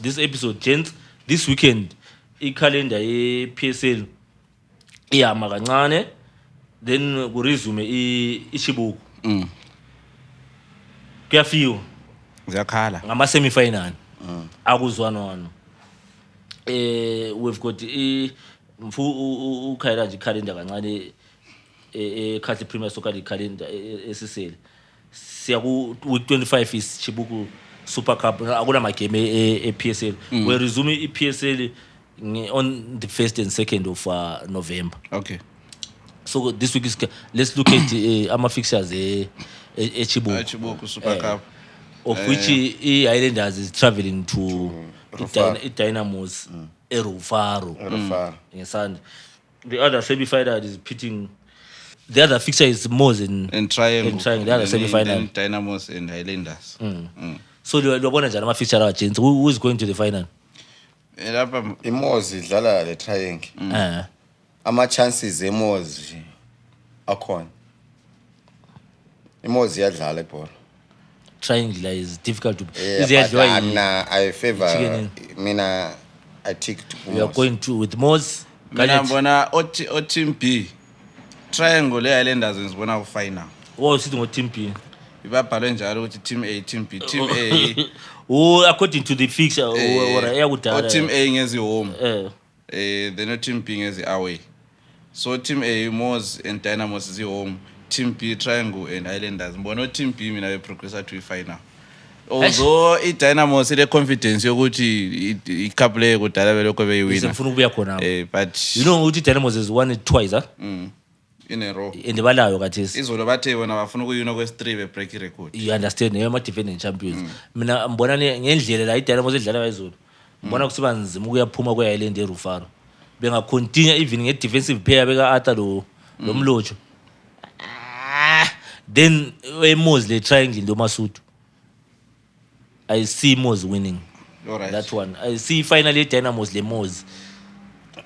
this episode gents this weekend i-calendar ye-PSL iyama kancane then ku resume iShibuku kuyafiwa ziyakhala ngama semi-final akuzwanwana we've got ukhayela nje calendar kancane eKhathi Premier Soccer League calendar esisele siya ku week 25 is Shibuku Super Cup akuna magame ePSL we resume iPSL on the 1st and 2nd of November. Okay. So this week is let's look at ama fixtures Chibuku Super Cup of which Islanders is traveling to Dynamos Rufaro. Yes, and the other semi-final is pitting. The other fixture is Moz in Triangle. The other semi-final Dynamos and Highlanders. So the one is another fixture are changed. Who is going to the final? Imozi idlala le triangle ama chances emozi akhona imozi yadlala ibhola triangular is difficult to. Yeah, Is but I favor chicken mina I take to we are going to with Moz. mina Garnet. ngibona o team B triangle Highlanders ngizibona ku final Oh, sitting on Team P. ibabhalwe njalo ukuthi team A team B team A Oh, according to the fixture, or o team A ngezi home Eh, then o team B ngezi away so team A Moz and Dynamos is home team B triangle and Highlanders ngibona o team B mina be progressa to final although I Dynamos ile confidence yokuthi ikhaplay kudala belokho beyiwina ngifuna ukubuya khona. but You know ukuthi Dynamos has won it twice, huh? in a row And balayo kathesi. izolo bathe bona bafuna ukuyina kwesi3 be break record You understand? Yema defending champions. Mina mbona ngendlela la iDynamos edlala ngayizolo. Mbona kusiba nzima ukuyaphuma kweHighland eRufaro. Benga continue even nge defensive player beka Arthur lo Mlojo. Then Moz le triangle ndo Masutu. I see Moz winning all right that one. I see finally Dynamos le Moz.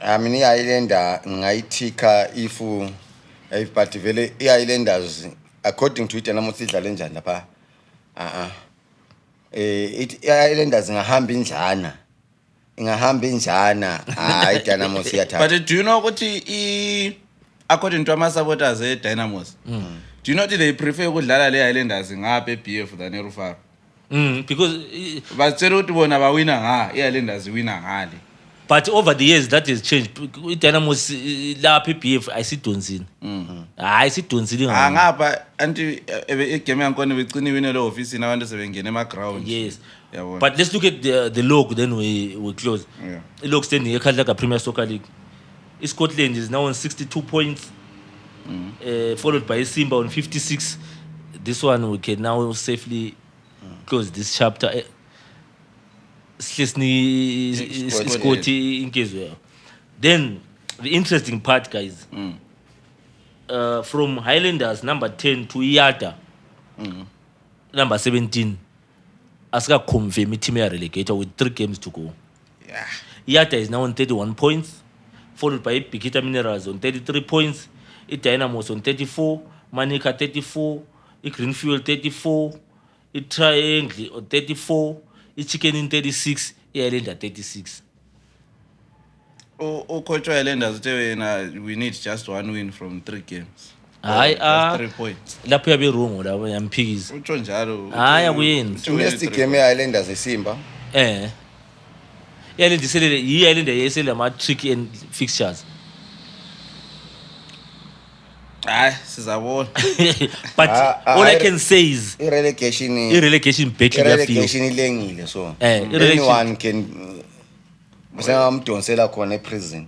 I mean i-Islander ngayithika if but vele i-Islanders according to i-Dynamos idlala njani lapha i-Islanders ingahamba injana hayi i-Dynamos iyathatha but do you know ukuthi according to ama supporters Dynamos do you know that they prefer ukudlala le Highlanders ngapha eBF than eRufaro Because batshela ukuthi bona bawina i-Highlanders wina ngale but over the years that has changed. Dynamos lapha eBF ayisidonzini. Ayisidonzini ngapha anti igame yankona becina iwine le office nabantu sebengena ema ground Yes. yabona But let's look at the log, then we close. Yeah. The log standing here, like Premier Soccer League. Scotland is now on 62 points, followed by Simba on 56. This one we can now safely close this chapter. Scotty in case. Then the interesting part, guys, from Highlanders number 10 to Iata number 17. Aska confirm team relegator with 3 games to go. yeah Iata is now on 31 points, followed by Pikita Minerals on 33 points, Dynamos on 34, Manica 34, Greenfield 34, Triangle on 34, Chicken in 36, Islander 36. coach Highlanders uthe we need just 1 win from 3 games Hayi That's 3 points lapho yabe wrong la yamphikiza. utsho njalo Hayi akuyenzi. next game ye-Islanders iSimba Islander iselele Islander yesele ama tricky and fixtures. hayi sizabona But all I can say is i-relegation battle yafika. i-relegation ilengile so i-relegation- anyone can sengamdonsela khona eprison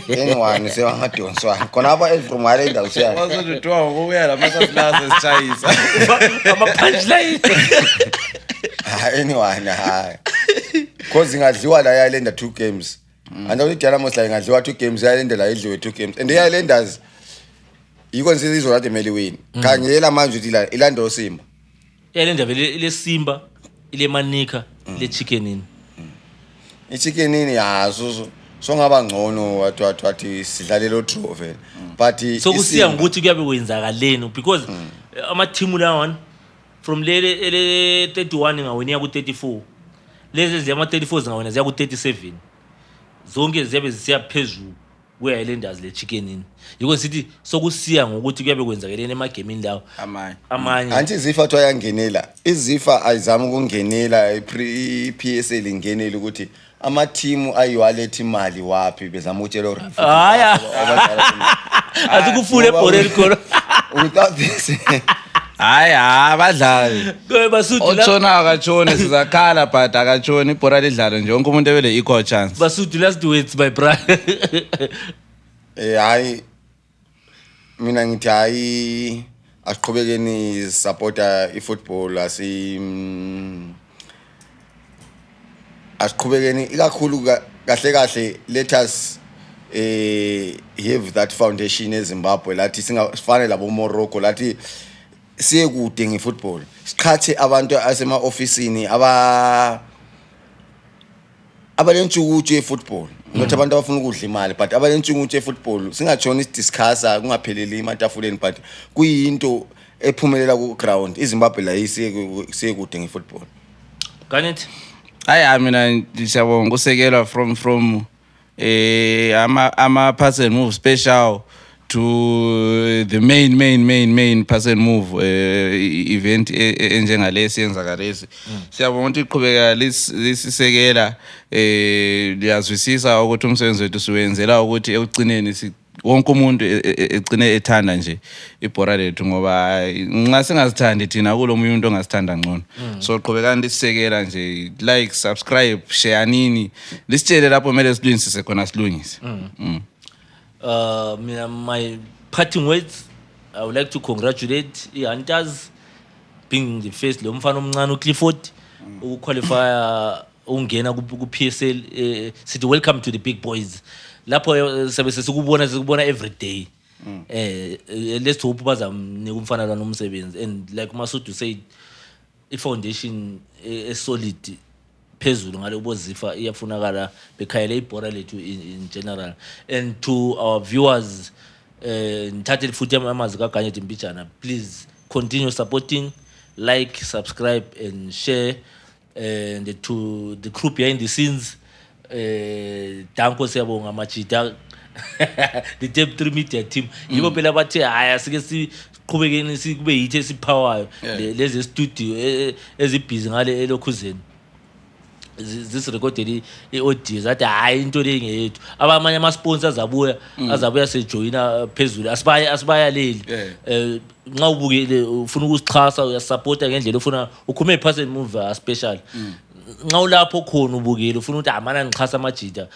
anyone sewangadonswa khona aba from Highlanders usiyana wasoduthiwa ngokuya lamasasilasa esichayisa Ama punchline. anyone hayi because ingadliwa la i-Islander 2 games and i-Dynamos la ingadliwa 2 games i-Islander la idliwe 2 games and i-Islanders yiko nje izolade emeli win khangela manje uthi la ilando Simba Islander vele ile Simba, ile Manica, ile Chickenini. iChickenini so ngaba ngcono wathi sidlale lo draw vele but So kusiya ukuthi kuyabe kwenzakaleni because ama team lawan from le 31 ngawina ku 34. Lezi ziyama 34 zingawina ziya ku 37. Zonke ziyabe zisiya phezulu kwe-Highlanders le Chickenini. Yiko sithi sokusiya ngokuthi kuyabe kwenzakaleni emagameni lawo amanye. anti izifa athi ayangenela izifa ayizama ukungenela i-PSL ingenela ukuthi ama team ayiwalethi imali wapi bezama ukutshela uRafi Haya. Asikufule eboreni khona. without this hayi abadlali Basuthu la otshona akatshoni sizakhala but akatshoni ibhora lidlalo nje wonke umuntu ebele equal chance Basuthu last words my brother. hayi mina ngithi hayi asiqhubekeni supporta ifootball asiqhubekeni ikakhulu kahle let us have that foundation eZimbabwe lathi singafane labo Morocco lathi siye kude ngefootball siqhathe abantu asema officeini abalentshukuthu yefootball not abantu abafuna ukudla imali but abalentshukuthu yefootball singatshoni sidiscussa kungapheleli ematafuleni but kuyinto ephumelela ku ground iZimbabwe la isiye kude ngefootball. Garnet, hayi mina siyabonga ukusekelwa from ama pass and move special to the main pass and move event enjengalesi yenzakalesi. Siyabonga ukuthi iqhubeka lisisekela liyazwisisa ukuthi umsebenzi wethu siwenzela ukuthi ekugcineni wonke umuntu egcine ethanda nje ibhora lethu ngoba nxa singazithandi thina kulo munye umuntu ongasithanda ngcono. So qhubekani lisisekela nje, like, subscribe, share nini, lisitshele lapho kumele silungisise khona silungise. My parting words, I would like to congratulate the Hunters being the first lo mfana omncane uClifford ukuqualify ungena ku PSL. Sithi welcome to the big boys. Lapho sabe sikubona every day. Let's hope bazamnika umfana lwana umsebenzi, and like Masudu said, I foundation solid phezulu ngale bozifa iyafunakala bekhayela ibhora lethu in general. And to our viewers, ngithathe futhi amazwi kaGarnet Mbijana, please continue supporting, like, subscribe and share. And to the crew behind the scenes, danko siyabonga Machida, the Tape 3 media team. Yibo phela bathe hayi asike siqhubekeni sikube yithi esipower lezi studio ezibhizi ngale elokhuzeni. This recorded i-audio zathi hayi into le ngeyethu. Abamanye ama sponsors azabuya sejoina phezulu asibaya leli. Nxa ubukele ufuna ukusixhasa uyasupporta ngendlela ufuna ukhume pass and move special. Nxa ulapho khona ubukele ufuna ukuthi amana ngixhasa amajita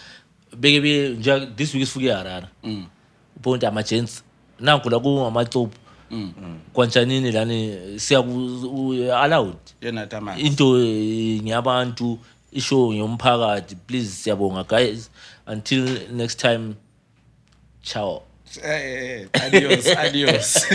beke nje this week sifuke eHarare. Ubonke ama gents nanku la ku amacopho. Kwanjanini lani siya allowed Yena tama into ngiyabantu ishow ngomphakathi. Please siyabonga guys, until next time, ciao. adios